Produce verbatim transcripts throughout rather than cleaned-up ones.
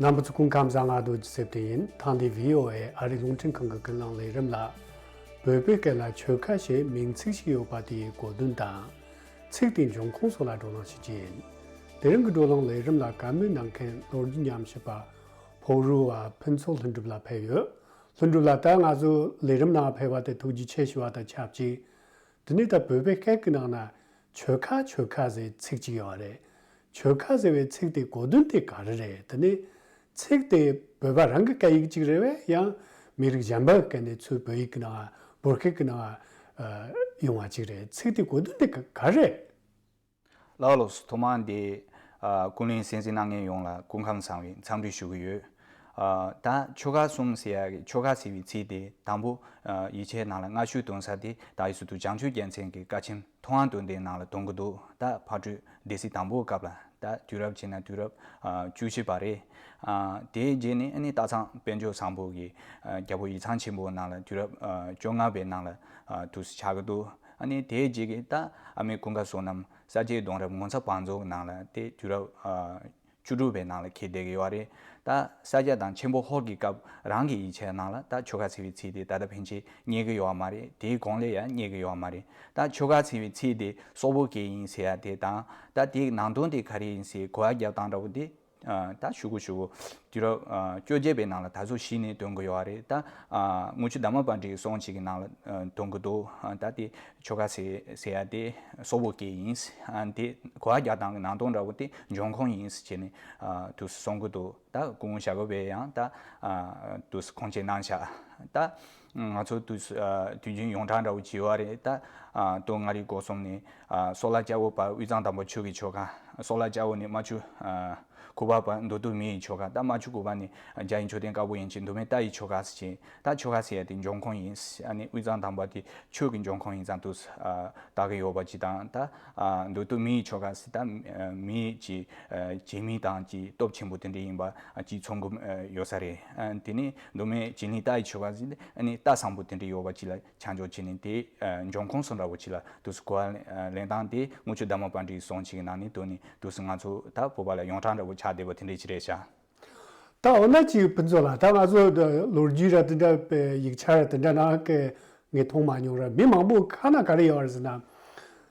རྣམ་པ་ཚོ་སྐུ་ཁམས་བཟང་། ང་རྡོ་རྗེ་ཚེ་བརྟན་ཡིན། ཐེངས་འདིའི་བྷི་ཨོ་ཨེ་ཨ་རིའི་རླུང་འཕྲིན་ཁང་གི་ཀུན་གླེང་ལས་རིམ་ལ། བོད་པའི་སྐད་ལ་ཆོལ་ཁ་ཞེས་མིང་ཚིག་ཞིག་ཡོད་པ་དེའི་གོ་དོན་དང་། ཚིག་དེའི་འབྱུང་ཁུངས་སོགས་ལ་བགྲོ་གླེང་ཞིག་བྱེད་ཡིན། དེ་རིང་གི་བགྲོ་གླེང་ལས་རིམ་ལ་བཀའ་མོལ་གནང་མཁན་ལོ་རྒྱུས་ཉམས་ཞིབ་པ་ཕོ་རུ་བ་ཕུན་ཚོགས་ལྷུན་གྲུབ་ལགས་ཕེབས་ཡོད། ལྷུན་གྲུབ་ལགས། ད་ང་ཚོ་ལས་རིམ་ནང་ཕེབས་པ་དེ་ཐུགས་རྗེ་ཆེ་ཞུ་བ་དང་ཆབས་ཅིག་དེ་ནས་ད་བོད་པའི་སྐད་ཀྱི་ནང་ན་ཆོལ་ཁ་ཆོལ་ཁ་ཟེར་ཚིག་ཅིག་ཡོད་རེད། ཆོལ་ཁ་ཟེར་བའི་ཚིག་དེ་གོ་དོན་དེ་ག་རེ་རེད། དེ་ནས་ཚིག་དེ་བོད་པ་རང་གི་སྐད་ཡིག་ཅིག་རེད་བས། ཡང་མི་རིགས་གཞན་པ་གི་སྐད་ནས་ཚུར་བོད་ཡིག་གི་ནང་བོད་སྐད་ཀྱི་ནང་ཡོང་བ་ཅིག་རེད། ཚིག་དེ་གོ་དོན་དེ་ག་ག་རེད། ལགས་ལགས་སོ། ཐོག་མར་འདི་ཀུན་གླེང་གསན་གཟིགས་གནང་མཁན་ཡོངས་ལ་སྐུ་ཁམས་བཟང་བའི་འཚམས་འདྲི་ཞུ་གི་ཡོད། ད་ཆོལ་ཁ་གསུམ་ཟེར་ཡག་གི་ཆོལ་ཁ་ཟེར་བའི་ཚིག་དེ་དང་པོ་ཡིག་ཆའི་ནང་ལ་སྔ་ཤོས་འདོན་ས་དེ་ད་ཡིག་གཟུགས་དུ་བྱང་ཆུབ་རྒྱལ་མཚན་གྱི་བཀའ་ཆེམས་ཐུབ་དབང་དོན་ལྡན་ནང་ལ་འདོན་གི་འདུག་ད་ཕར་འགྲོ་སྡེ་སྲིད་དང་པོའི་སྐབས་ལ། ད་དུས་རབས་བྱས་ན་དུས་རབས་བཅུ་བཞི་པ་རེད། དེའི་རྗེས་ནས་ཨ་ནི་སྟག་ཚང་དཔལ་འབྱོར་བཟང་པོ་གི་རྒྱལ་པོ་ཡིག་ཚང་ཆེན་པོའི་ནང་ལ་དུས་རབས་བཅོ་ལྔ་པའི་ནང་ལ་དུས་སུ་ཆགས་ཀྱི་འདུག་ཨ་ནི་དེའི་རྗེས་ཀྱི་ད་ཨ་མའི་ཀུན་དགའ་བསོད་ནམས་ས་སྐྱའི་གདུང་རབས་ངོ་མཚར་བང་མཛོད་ནང་ལ་དེ་དུས་རབས་བཅུ་དྲུག་པའི་ནང་ལ་འཁེལ་བསྡད་ཀྱི་ཡོད་རེད། ད་ས་སྐྱ་དང་ཆེན་པོ་ཧོར་གྱི་སྐབས་རང་གི་ཡིག་ཆའི་ནང་ལ་ད་ཆོལ་ཁ་ཟེར་བའི་ཚིག་དེ་ད་ལྟ་ཕན་ཆད་རྙེད་ཀྱི་ཡོད་མ་རེད། དེའི་གོང་ལ་ཡང་རྙེད་ཀྱི་ཡོད་མ་རེད། ད་ཆོལ་ཁ་ཟེར་བའི་ཚིག་དེ་སོག་པོའི་སྐད་ཡིན་ཟེར་ཡ་དེ་དང་། ད་དེའི་ནང་དོན་དེ་ག་རེ་ཡིན་ཟེར་གོ་བ་རྒྱབ་སྟངས་འདྲ་བོ་དེ། ད་ཞུ་གོ་ཞུ་གོ་དུས་རབས་བཅོ་བརྒྱད་པའི་ནང་ལ་ད་གཟོད་གཞི་ནས་འདོན་གི་ཡོད་རེད། ད་དངུལ་ཆུ་ཟླ་མ་པཎྜི་ཏའི་གསུང་ཅིག་གི་ནང་ལ་འདོན་གི་འདུག་ད་དེ་ཆོལ་ཁ་ཟེར་ཟེར་ཡ་དེ་སོག་པོའི་སྐད་ཡིན། དེ་གོ་བ་རྒྱག་སྟངས་ཀྱི་ནང་དོན་འདྲ་བོ་དེ་འབྱུང་ཁུངས་ཡིན་ཟེར་བྱས་ནས་དུ་གསུང་གི་འདུག་ད་སྐུ་ངོ་ཞྭ་སྒབ་པས་ཡང་ད་དུ་ཁུངས་སྐྱེལ་གནང་ཤག་ད་ང་ཚོ་དུས་དུས་རྒྱུན་ཡོངས་གྲགས་འདྲ་བོ་བྱེད་པ་རེད། ད་སྟོད་མངའ་རིས་སྐོར་གསུམ་ནས་སོག་ལ་སྐྱ་བོ་བར་དབུས་གཙང་དམ་པ་ཆོས་ཀྱི་ཆོལ་ཁ། སོག་ལ་སྐྱ་བོ་ནས་རྨ་ཆུ་ཁུག་པ་བར་མདོ་སྟོད་མི་ཡི་ཆོལ་ཁ། ད་རྨ་ཆུ་ཁུག་པ་ནས་རྒྱ་ཡི་མཆོད་རྟེན་དཀར་པོ་ཡན་ཆད། མདོ་སྨད་རྟ་ཡི་ཆོལ་ཁ་ཟེར་བྱས། ད་ཆོལ་ཁ་ཟེར་ཡ་དེ་འབྱུང་ཁུངས་ཡིན། ཨ་ནི་དབུས་གཙང་དམ་པ་དེ་ཆོས་ཀྱི་འབྱུང་ཁུངས་ཡིན་ཙང་དུ་ལྟ་གི་ཡོད་པ་ཅིག་དང་། ད་མདོ་སྟོད་མི་ཡི་ཆོལ་ཁ་ཟེར། ད་མི་ཡི་ཅིག་བྱེ་མའི་དང་ཅིག་སྟོབས་ཆེན་པོ་དེ་འདྲ་ཡིན་པ་ཅིག་མཚོན་གི་ཡོད་ས་རེད། དེ་ནས་མདོ་སྨད་བྱེ་ལིང་རྟ་ཡི་ཆོལ་ཁ་ཟེར། ཨ་ནི་རྟ་བཟང་པོ་དེ་འདྲ་ཡོད་པ་ཅིག་ལ་ཆ་འཇོག་བྱས་ནས། དེ་འབྱུང་ཁུངས་སུ་འདྲ་བོ་ཅིག་ལ་དུས་སུ་གོ་བ་ལེན་སྟངས་དེ་དངུལ་ཆུ་ཟླ་མ་པཎྜི་ཏའི་གསུང་ཅིག་གི་ནང་ནས་བཏོན་ནས་དུས་སུ་ང་ཚོ་ད་བོད་པ་ལ་ཡོངས་གྲགས་འདྲ་བོ་ཆགས་བསྡད་པ་དེ་འདྲ་ཅིག་རེད་ཤག་ད་འོ་ན་ཅིག་ཕུན་ཚོགས་ལགས། ད་ང་ཚོ་ལོ་རྒྱུས་ར་དེ་འདྲ་པའི་ཡིག་ཆ་ར་དེ་འདྲ་ནང་གི་ངས་མཐོང་མ་མྱོང་ར། མི་མང་པོ་ཁ་ན་ག་རེ་ཡོད་རེད་ཟེར་ན།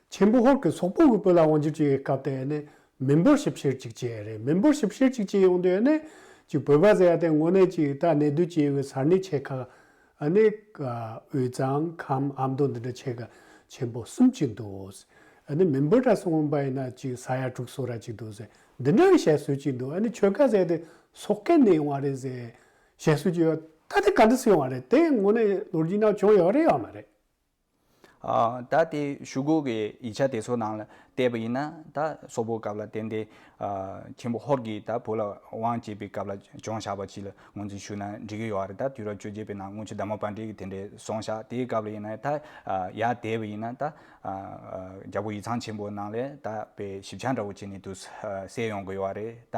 ཆེན་པོ་ཧོར་གྱི་སོག་པོ་གི་བོད་ལ་དབང་བསྒྱུར་བྱེད་པའི་སྐབས་དེ་ནི་མི་འབོར་ཞིབ་བཤེར་ཅིག་བྱས་རེད། མི་འབོར་ཞིབ་བཤེར་ཅིག་བྱས་ཡོང་དུས་ནི་ཅིག་བོད་པ་ཟེར་ཡ་དེ་དངོས་གནས་ཅིག་ད་གནས་སྡོད་བྱས་ཡོད་པའི་ས་གནས་ཆེ་ཁག་ཨ་ནི་དབུས་གཙང་ཁམས་ཨ་མདོ་འདི་འདྲ་ཆེ་ཁག་ཆེན་པོ་གསུམ་ཅིག་འདུག་ཨ་ནི་མི་འབོར་ར་སོང་པ་ཡིན་ན་ཅིག་ས་ཡ་དྲུག་སོ་ར་ཅིག་འདུག་ཟེར། འདི་འདྲ་གི་བཤད་སྲོལ་ཅིག་འདུག་ཨ་ནི་ཆོལ་ཁ་ཟེར་དེ་སོག་སྐད་ནས་ཡོང་བ་རེད་ཟེར་བཤད་སྲོལ་ཅིག་ཡོད། ད་དེ་ག་འདྲ་སེ་ཡོང་བ་རེད། དེ་དངོས་གནས་ལོ་རྒྱུས་ནང་བྱུང་ཡོད་རེད་ཡོད་མ་རེད། ཨ། ད་དེ་ཞུ་སྒོ་གི་ཡིག་ཆ་དེ་ཚོ་ནང་ལ་བལྟས་པ་ཡིན་ན། ད་སོག་པོའི་སྐབས་ལ་ཏན་ཏན་ཨ་ཆེན་པོ་ཧོར་གྱིས་ད་བོད་ལ་དབང་བྱེད་པའི་སྐབས་ལ་བྱུང་བཞག་པ་ཅིག་ལ་ངོས་འཛིན་ཞུས་ན་འགྲིག་གི་ཡོད་རེད། ད་དུས་རབས་བཅོ་བརྒྱད་པའི་ནང་དངུལ་ཆུ་ཟླ་མ་པཎྜི་ཏས་དེ་འདྲའི་གསུངས་བཞག་དེའི་སྐབས་ལ་ཡིན་ན་ད་ཨ་ཡར་བལྟས་པ་ཡིན་ན། ད་ཨ་རྒྱལ་པོ་ཡིག་ཚང་ཆེན་པོའི་ནང་ལ་ད་དཔེ་ཞིབ་ཆ་འདྲ་བོ་བྱས་ནས་དུ་གསལ་ཡོང་གི་ཡོད་རེད། ད་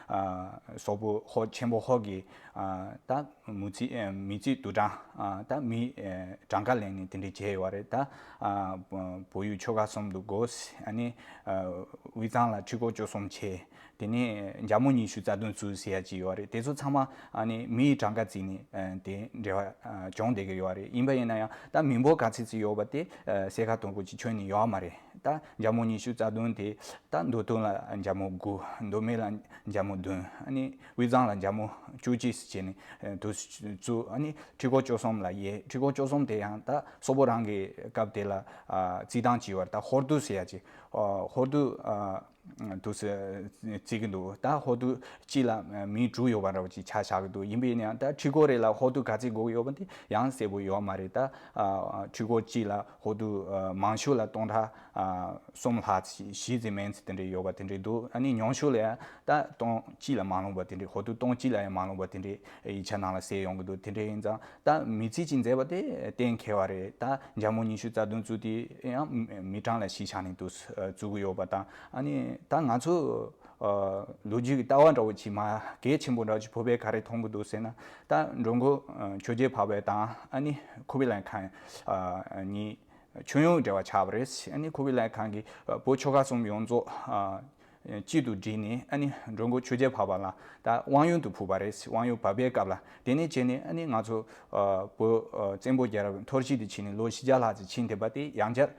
ཨ་སོག་པོ་ཧོར་ཆེན་པོ་ཧོར་གྱིས་ཨ་ད་མི་ཚེ་མི་ཚེ་དུ་གྲངས་ཨ་ད་མི་ཨ་གྲངས་ཀ་ལེན་ནས་དེ་འདྲ་བྱས་ཡོད་རེད། ད་ཨ་བོད་ཡུལ་ཆོལ་ཁ་གསུམ་དུ་བགོས། ཨ་ནི་ཨ་དབུས་གཙང་ལ་ཁྲི་སྐོར་བཅུ་གསུམ་བྱས། དེ་ནས་རྒྱལ་མོ་ཉི་ཤུ་རྩ་བདུན་བཙུགས་ཟེར་ཡ་ཅིག་ཡོད་རེད། དེ་ཚོ་ཚང་མ་ཨ་ནི་མིའི་གྲངས་ཀ་བརྩིས་ནས་ཨ་དེ་འབྲེལ་བ་ཨ་བྱུང་བསྡད་ཀྱི་ཡོད་རེད། ཡིན་པ་ཡིན་ན་ཡང་ད་མི་འབོར་ག་ཚད་ཅིག་ཡོད་པ་དེ་ཨ་གསལ་ཁ་དོད་པོ་ཅིག་ཁྱོན་ནས་ཡོད་མ་རེད། ད་རྒྱལ་མོ་ཉི་ཤུ་རྩ་བདུན་དེ་ད་མདོ་སྟོད་ལ་རྒྱལ་མོ་དགུ། མདོ་སྨད་ལ་རྒྱལ་མོ་བདུན། ཨ་ནི་དབུས་གཙང་ལ་རྒྱལ་མོ་བཅུ་གཅིག་ཟེར་བྱས་ནས་དུ་བཙུགས། ཨ་ནི་ཁྲི་སྐོར་བཅུ་གསུམ་ལ་ཡས། ཁྲི་སྐོར་བཅུ་གསུམ་དེ་ཡང་ད་སོག་པོ་རང་གི་སྐབས་དེ་ལ་ཨ་བརྩི་སྟངས་ཅིག་ཡོད་རེད། ད་ཧོར་བསྡུ་ཟེར་ཡ་ཅིག་ཨ་ཧོར་བསྡུ་ཨ་དུ་བརྩི་གི་འདུག་ད་ཧོར་བསྡུ་གཅིག་ལ་མི་དྲུག་ཡོད་པ་འདྲ་བོ་ཅིག་ཆ་བཞག་གི་འདུག་ཡིན་པ་ཡིན་ན་ཡང་ད་ཁྲི་སྐོར་རེ་ལ་ཧོར་བསྡུ་ག་ཚད་དགོས་ཀྱི་ཡོད་པ་དེ་ཡང་གསལ་པོ་ཡོད་མ་རེད། ད་ཨ་ཁྲི་སྐོར་གཅིག་ལ་ཧོར་བསྡུ་ཨ་མང་ཤོས་ལ་སྟོང་ཕྲག་ཨ་གསུམ་ལྷག་ཙམ་བཞི་ཙམ་མན་ཙམ་དེ་འདྲ་ཡོད་པ་དེ་འདྲ་འདུག་ཨ་ནི་ཉུང་ཤོས་ལ་ཡང་ད་སྟོང་གཅིག་ལ་མ་ལོངས་པ་དེ་འདྲ། ཧོར་བསྡུ་སྟོང་གཅིག་ལ་ཡང་མ་ལོངས་པ་དེ་འདྲ་ཡིག་ཆ་ནང་ལ་གསལ་ཡོང་གི་འདུག་དེ་འདྲ་ཡིན་ཙང་ད་མི་རྩིས་ཅིག་མཛད་པ་དེ་གཏན་འཁེལ་བ་རེད། ད་རྒྱལ་མོ་ཉི་ཤུ་རྩ་བདུན་བཙུགས་དེ་ཡང་མི་གྲངས་ལ་གཞི་བཞག་ནས་དུ་བཙུགས་ཀྱི་ཡོད་པ་དང་། ཨ་ནི་ད་ང་ཚོ་ཨ་ལོ་རྒྱུས་ཀྱི་ལྟ་བ་འདྲ་བོ་ཅིག་མ་གལ་ཆེན་པོ་འདྲ་བོ་ཅིག་བོད་པས་ག་རེ་མཐོང་གི་འདུག་ཟེར་ན། ད་འགྲོ་མགོན་ཆོས་རྒྱལ་འཕགས་པ་དང་། ཨ་ནི་ཁོ་པི་ལའི་ཁཱན་གཉིས་མཆོད་ཡོན་འབྲེལ་བ་ཆགས་པ་རེད། ཨ་ནི་ཁོ་པི་ལའི་ཁཱན་གྱིས་བོད་ཆོལ་ཁ་གསུམ་ཡོངས་རྫོགས་ཨ་ གཅིག་ཏུ་བསྒྲིལ་ནས་ཨ་ནི་འགྲོ་མགོན་ཆོས་རྒྱལ་འཕགས་པ་ལ་ད་དབང་ཡོན་དུ་ཕུལ་བ་རེད། དབང་ཡོན་བབས་པའི་སྐབས་ལ་དེ་ནས་བྱས་ནས་ཨ་ནི་ང་ཚོ་བོད་བཙན་པོ་རྒྱལ་རབས་འཐོར་བྱེད་དུ་ཕྱིན་ནས་ལོ་བཞི་བརྒྱ་ལྷག་ཙམ་ཕྱིན་བསྡད་པ་དེ་ཡང་བསྐྱར་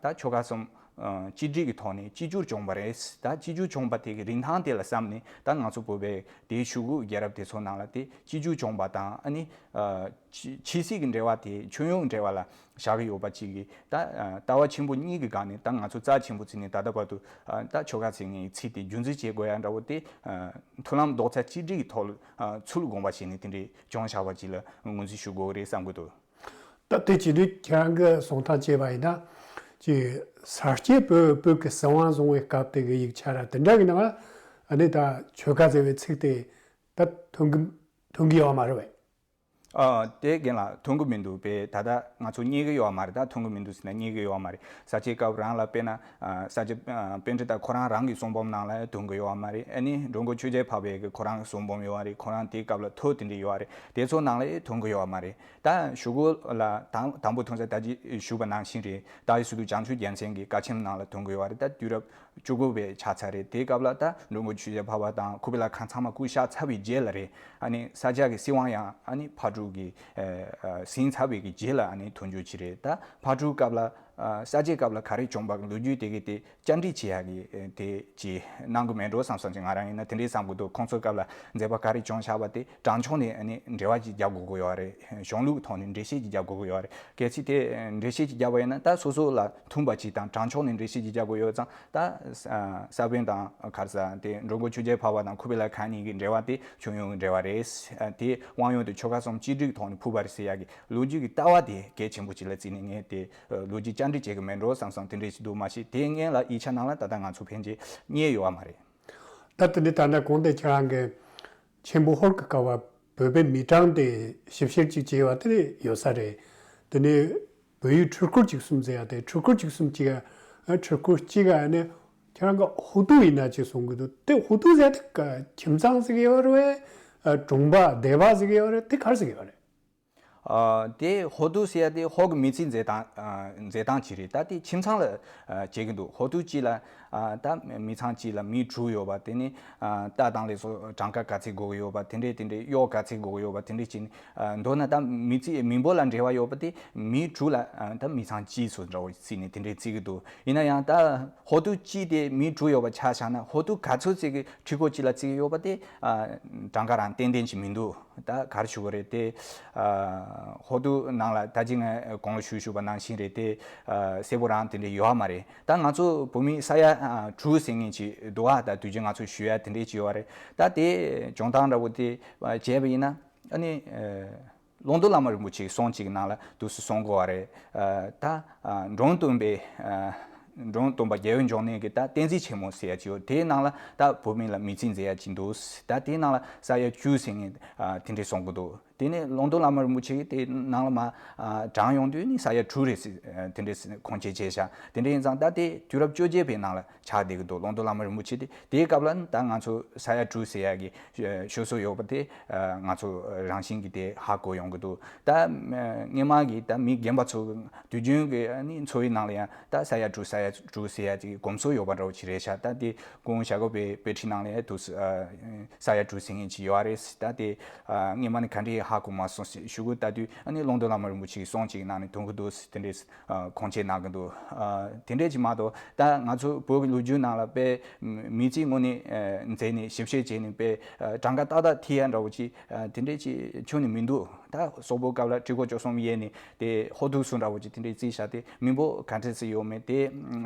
ད་ཆོལ་ཁ་གསུམ་གཅིག་སྒྲིལ་གྱི་ཐོག་ནས་གཅིག་གྱུར་བྱུང་བ་རེད། ད་གཅིག་གྱུར་བྱུང་བ་དེ་གི་རིན་ཐང་དེ་ལ་བསམ་ནས་ད་ང་ཚོ་བོད་པའི་དེའི་གཞུག་གུ་རྒྱལ་རབས་དེ་ཚོ་ནང་ལ་དེ་གཅིག་གྱུར་བྱུང་བ་དང་ཨ་ནི། ཆོས་སྲིད་ཀྱི་འབྲེལ་བ་དེ་ཁྱོན་ཡོངས་འབྲེལ་བ་ལ་བཞག་གི་ཡོད་པ་གཅིག་གིས་ད་ལྟ་བ་ཆེན་པོ་གཉིས་ཀྱི་སྒང་ནས་ད་ང་ཚོ་རྩ་ཆེན་པོ་བརྩིས་ནས་ད་ལྟ་བར་དུ་ད་ཆོལ་ཁ་ཟེར་མཁན་གྱི་ཚིག་དེ་རྒྱུན་འཛིན་བྱེད་དགོས་ཡ་འདྲ་བོ་དེ་མཐུན་ལམ་རྡོག་རྩ་གཅིག་སྒྲིལ་གྱི་ཐོག་ལ་ཚུར་དགོངས་པ་བཞེས་ནས་དེ་འདྲའི་སྦྱོང་བྱ་བ་ཅིག་ལ་ངོས་འཛིན་ཞུ་དགོས་རེད་བསམ་གྱི་འདུག་ད་དེ་བྱེད་དུས་ཁྱེད་རང་གི་གསུང་སྟངས་བྱས་པ་ཡིན་ན་ཅིག་ས་སྐྱའི་བོད་བོད་ཀྱི་སྲིད་དབང་བཟུང་བའི་སྐབས་དེ་གི་ཡིག་ཆ་ར་དེ་འདྲ་གི་ནང་ཨ་ནི་ད་ཆོལ་ཁ་ཟེར་བའི་ཚིག་དེ་ད་ཐོན་གི་ཐོན་གི་ཡོད་མ་རེད་བས། ཨ། དེ་རྒན་ལགས་ཐོན་གི་མི་འདུག་པས། ད་ལྟ་ང་ཚོ་རྙེད་གི་ཡོད་མ་རེད། ད་ཐོན་གི་མི་འདུག་ཟེར་ན་རྙེད་གི་ཡོད་མ་རེད། ས་སྐྱའི་སྐབས་རང་ལ་དཔེར་ན་ཨ། ས་སྐྱ་ཨ། པཎྜི་ཏ་ཁོ་རང་རང་གི་གསུང་འབུམ་ནང་ལ་ཐོན་གི་ཡོད་མ་རེད། ཨ་ནི་འགྲོ་མགོན་ཆོས་རྒྱལ་འཕགས་པའི་གི་ཁོ་རང་གི་གསུང་འབུམ་ཡོད་རེད། ཁོ་རང་དེའི་སྐབས་ལ་ཐོ་དེ་འདྲ་ཡོད་རེད། དེ་ཚོ་ནང་ལ་ཐོན་གི་ཡོད་མ་རེད། ད་གཞུག་གུ་ལ་དང་དང་པོ་ཐོན་ས་ད་ཅི་ཞུས་པ་ནང་བཞིན་རེད། ད་ཡི་སུ་དུ་བྱང་ཆུབ་རྒྱལ་མཚན་གྱི་བཀའ་ཆེམས་ནང་ལ་ཐོན་གི་ཡོད་རེད། ད་དུས་རབས་བཅུ་དགུ་པའི་ཆགས་ཚར་རེད། དེའི་སྐབས་ལ་ད་འགྲོ་མགོན་ཆོས་རྒྱལ་འཕགས་པ་དང་ཁུ་བི་ལ་ཁན་ཚང་མ་སྐུ་གཤེགས་ཚར་བའི་རྗེས་ལ་རེད། ཨ་ནི་ས་སྐྱ་གི་སྲིད་དབང་ཡང་ཨ་ནི་ཕག་གྲུ་གིས་ཟིན་ཚར་བའི་གི་རྗེས་ལ་ཨ་ནི་ཐོན་རྒྱུ་ཅིག་རེད། ད་ཕག་གྲུའི་སྐབས་ལ་ས་སྐྱའི་སྐབས་ལ་ག་རེ་བྱུང་བ་གི་ལོ་རྒྱུས་དེ་གི་དེ་བཅར་འདྲི་བྱེད་ཡག་གི་དེ་ཅིག་གནང་གི་མེད་འགྲོ་བསམ་བསམ་ཅིག་ང་རང་ཡིན་ན་དེ་འདྲའི་བསམ་གི་འདུག་ཁོང་ཚོའི་སྐབས་ལ་མཛད་པ་ག་རེ་བྱུང་བཞག་པ་དེ་དྲང་ཕྱོགས་ནས་ཨ་ནི་འབྲེལ་བ་ཅིག་རྒྱག་དགོས་ཀྱི་ཡོད་རེད། གཞུང་ལུགས་ཐོག་ནས་འགྲེལ་བཤད་ཅིག་རྒྱག་དགོས་ཀྱི་ཡོད་རེད། གལ་སྲིད་དེ་འགྲེལ་བཤད་ཅིག་རྒྱག་པ་ཡིན་ན་ད་སོ་སོ་ལ་མཐུན་པ་ཅིག་དང་དྲང་ཕྱོགས་ནས་འགྲེལ་བཤད་ཅིག་རྒྱག་དགོས་ཡོད་ཙང་ད་ས་བོན་དང་ག་རེ་ཟེར་དེ་འགྲོ་མགོན་ཆོས་རྒྱལ་འཕགས་པ་དང་ཁུ་བི་ལ་ཁན་གཉིས་ཀྱི་འབྲེལ་བ་དེ་ཁྱོན་ཡོངས་ཀྱི་འབྲེལ་བ་རེད། དེ་དབང་ཡོན་དེ་ཆོལ་ཁ་གསུམ་གཅིག་སྒྲིལ་གྱི་ཐོག་ནས་ཕུལ་བ་རེད་ཟེར་ཡག་གི་ལོ་རྒྱུས་ཀྱི་ལྟ་བ་དེ་གལ་ཆེན་པོ་ཅིག་ལ་བརྩིས་ནས་ངས་དེ་ལོ་རྒྱུས་བཅར་འདྲི་བྱེད་ཀྱི་མེད་འགྲོ་བསམ་སོང་། དེ་འདྲས་ཞིག་འདུག་མ་གཞི་དེ་སྔོན་ལ་ཡིག་ཆ་ནང་ལ་ད་ལྟ་ང་ཚོ་ཕན་ཆད་རྙེད་ཡོད་པ་མ་རེད། ད་དེ་ནི་ད་ལྟ་གོང་དེ་ཁྱེད་རང་གི་ཆེན་པོ་ཧོར་གྱི་སྐབས་བ་བོད་པའི་མི་གྲངས་དེ་ཞིབ་བཤེར་ཅིག་བྱས་པ་དེ་ཡོད་ས་རེད། དེ་ནས་བོད་ཡིག་འཕྲུལ་འཁོར་གཅིག་གསུམ་ཟེར་ཡ་དེ་འཕྲུལ་འཁོར་གཅིག་གསུམ་གཅིག་ཨ་འཕྲུལ་འཁོར་གཅིག་ཨ་ནི་ཁྱེད་རང་གི་ཧོ་ཏུ་ཡིན་ན་ཅིག་གསུང་གི་འདུག་དེ་ཧོ་ཏུ་ཟེར་ཡ་དེ་ཁྱིམ་ཚང་ཟེར་གི་ཡོད་རེད་བས། གྲོང་པ་སྡེ་པ་ཟེར་གི་ཡོད་རེད། དེ་ག་རེ་ཟེར་གི་ཡོད་རེད། ཨ། དེ་ཧོ་ཏུ་ཟེར་ཡ་དེ་ཧོར་གྱི་མི་ཚེའི་མཛད་སྟངས་ཨ། མཛད་སྟངས་ཅིག་རེད། ད་དེ་ཁྱིམ་ཚང་ལ་ཨ། བྱེད་ཀྱི་འདུག་ཧོ་ཏུ་གཅིག་ལ་ཨ། ད་མི་ཚང་གཅིག་ལ་མི་དྲུག་ཡོད་པ་དེ་ནི་ཨ། རྟ་དང་ལས་སོགས་གྲངས་ཀ་ག་ཚད་དགོས་ཀྱི་ཡོད་པ་དེ་འདྲས་དེ་འདྲས་གཡོག་ག་ཚད་དགོས་ཀྱི་ཡོད་པ་དེ་འདྲས་ཅིག་ནི་ཨ། མདོར་ན་ད་མི་ཚེ་མི་འབོར་ལ་འབྲེལ་བ་ཡོད་པ་དེ་མི་དྲུག་ལ་ཨ། ད་མི་ཚང་གཅིག་སོགས་འདྲ་བོ་བརྩིས་ནས་དེ་འདྲས་བརྩི་གི་འདུག་ཡིན་ན་ཡང་ད་ཧོ་ཏུ་གཅིག་དེ་མི་དྲུག་ཡོད་པ་ཆ་བཞག་ན་ཧོ་ཏུ་ག་ཚོད་ཅིག་གི་འཕྲུལ་འཁོར་གཅིག་ལ་བརྩི་གི་ཡོད་པ་དེ་ཨ། གྲངས་ཀ་རང་ཏན་ཏན་ཅིག་མི་འདུག་ད་ག་རེ་ཞུ་གི་རེད་དེ། ཨ། ཧོ་ཏུ་ནང་ལ་ད་ཅི་ངས་གོང་ལ་ཞུས་ཞུས་པ་ནང་བཞིན་རེད་དེ། ཨ། གསལ་པོ་རང་དེ་འདྲ་ཡོད་མ་རེད། ད་ང་ཚོ་བོད་མི་ས་ཡ་ཨ། དྲུག་ཟེར་མཁན་ཅིག་འདུག་ཨ། ད་དུས་རྒྱུན་ང་ཚོ་ཞུ་ཡ་དེ་འདྲས་ཅིག་ཡོད་རེད། ད་དེ་སྦྱོང་སྟངས་འདྲ་བོ་དེ་བྱས་པ་ཡིན་ན་ཨ་ནི། ཨ། ཀློང་རྡོལ་བླ་མ་རིན་པོ་ཆེའི་གསུང་གཅིག་ནང་ལ་འདུག་སེ་གསུང་གི་ཡོད་རེད། ཨ། ད་ཨ། འབྲོམ་སྟོན་པའི་ཨ། འབྲོམ་སྟོན་པ་རྒྱལ་བའི་འབྱུང་གནས་ཀྱི་ད་བསྟན་འཛིན་ཆེན་མོ་ཟེར་ཡ་ཅིག་ཡོད། དེའི་ནང་ལ་ད་བོད་མི་ལ་མི་ཚེ་མཛད་ཡ་ཅིག་འདུག་ད་དེའི་ནང་ལ་ས་ཡ་བཅུ་ཟེར་མཁན་ཨ། དེ་འདྲས་གསུང་གི་འདུག་དེ་ནས་ཀློང་རྡོལ་བླ་མ་རིན་པོ་ཆེ་གིས་དེ་ནང་ལ་མར་ཨ། དྲངས་ཡོང་དུས་ནི་ས་ཡ་དྲུག་རེད་ཟེར་དེ་འདྲས་ཁུངས་སྐྱེལ་བྱས་ཤག་དེ་འདྲ་ཡིན་ཙང་ད་དེ་དུས་རབས་བཅོ་བརྒྱད་པའི་ནང་ལ་ཆགས་བསྡད་ཀྱི་འདུག་ཀློང་རྡོལ་བླ་མ་རིན་པོ་ཆེ་དེ་དེའི་སྐབས་ལ་ནི་ད་ང་ཚོ་ས་ཡ་དྲུག་ཟེར་ཡ་གི་ཤོད་སྲོལ་ཡོད་པ་དེ་ང་ཚོ་རང་བཞིན་གྱིས་དེ་ཧ་གོ་ཡོང་གི་འདུག་ད་སྔོན་མ་གི་ད་མི་རྒན་པ་ཚོ་དུས་རྒྱུན་གྱི་ནི་འཚོ་བའི་ནང་ལ་ཡང་ད་ས་ཡ་དྲུག་ས་ཡ་དྲུག་ཟེར་ཡ་ཅིག་གོམས་སྲོལ་ཡོད་པ་འདྲ་བོ་ཅིག་རེད་ཤག་ད་དེ་ཀུན་བྱ་དགོས་པའི་དཔེ་ཁྲིད་ནང་ལ་ཡང་དུ་ས་ཡ་དྲུག་ཟེར་མཁན་ཅིག་ཡོད་རེད། ད་དེ་སྔོན་མ་ནི་ག་འདྲས་ཧ་གོ་མ་སོང་ཞུ་གི། ད་དུས་ཀློང་རྡོལ་བླ་མ་རིན་པོ་ཆེའི་གསུང་ཅིག་ནང་ནས་ཐོན་གི་འདུག་དེ་འདྲས། ཁུངས་སྐྱེལ་གནང་གི་འདུག་དེ་འདྲས་ཅིག་མ་གཏོགས་ད་ང་ཚོ་བོད་ཀྱི་ལོ་རྒྱུས་ནང་ལ་དཔེ་མི་ཚེ་དངོས་གནས་མཛད་ནས་ཞིབ་བཤེར་བྱས་ནས་དཔེ་གྲངས་ཀ་ཏག་ཏག་ཐིག་ཡ་འདྲ་བོ་ཅིག་དེ་འདྲས་ཅིག་ཁྱོན་ནས་མི་འདུག་ད་སོག་པོའི་སྐབས་ལ་ཁྲི་སྐོར་བཅུ་གསུམ་ཡས་ནས་དེ་ཧོ་ཐུག་སུ་འདྲ་བོ་ཅིག་དེ་འདྲས་བརྩིས་བཞག་སྟེ་མི་འབོར་ག་འདྲས་སེ་ཡོད་མེད་དེ་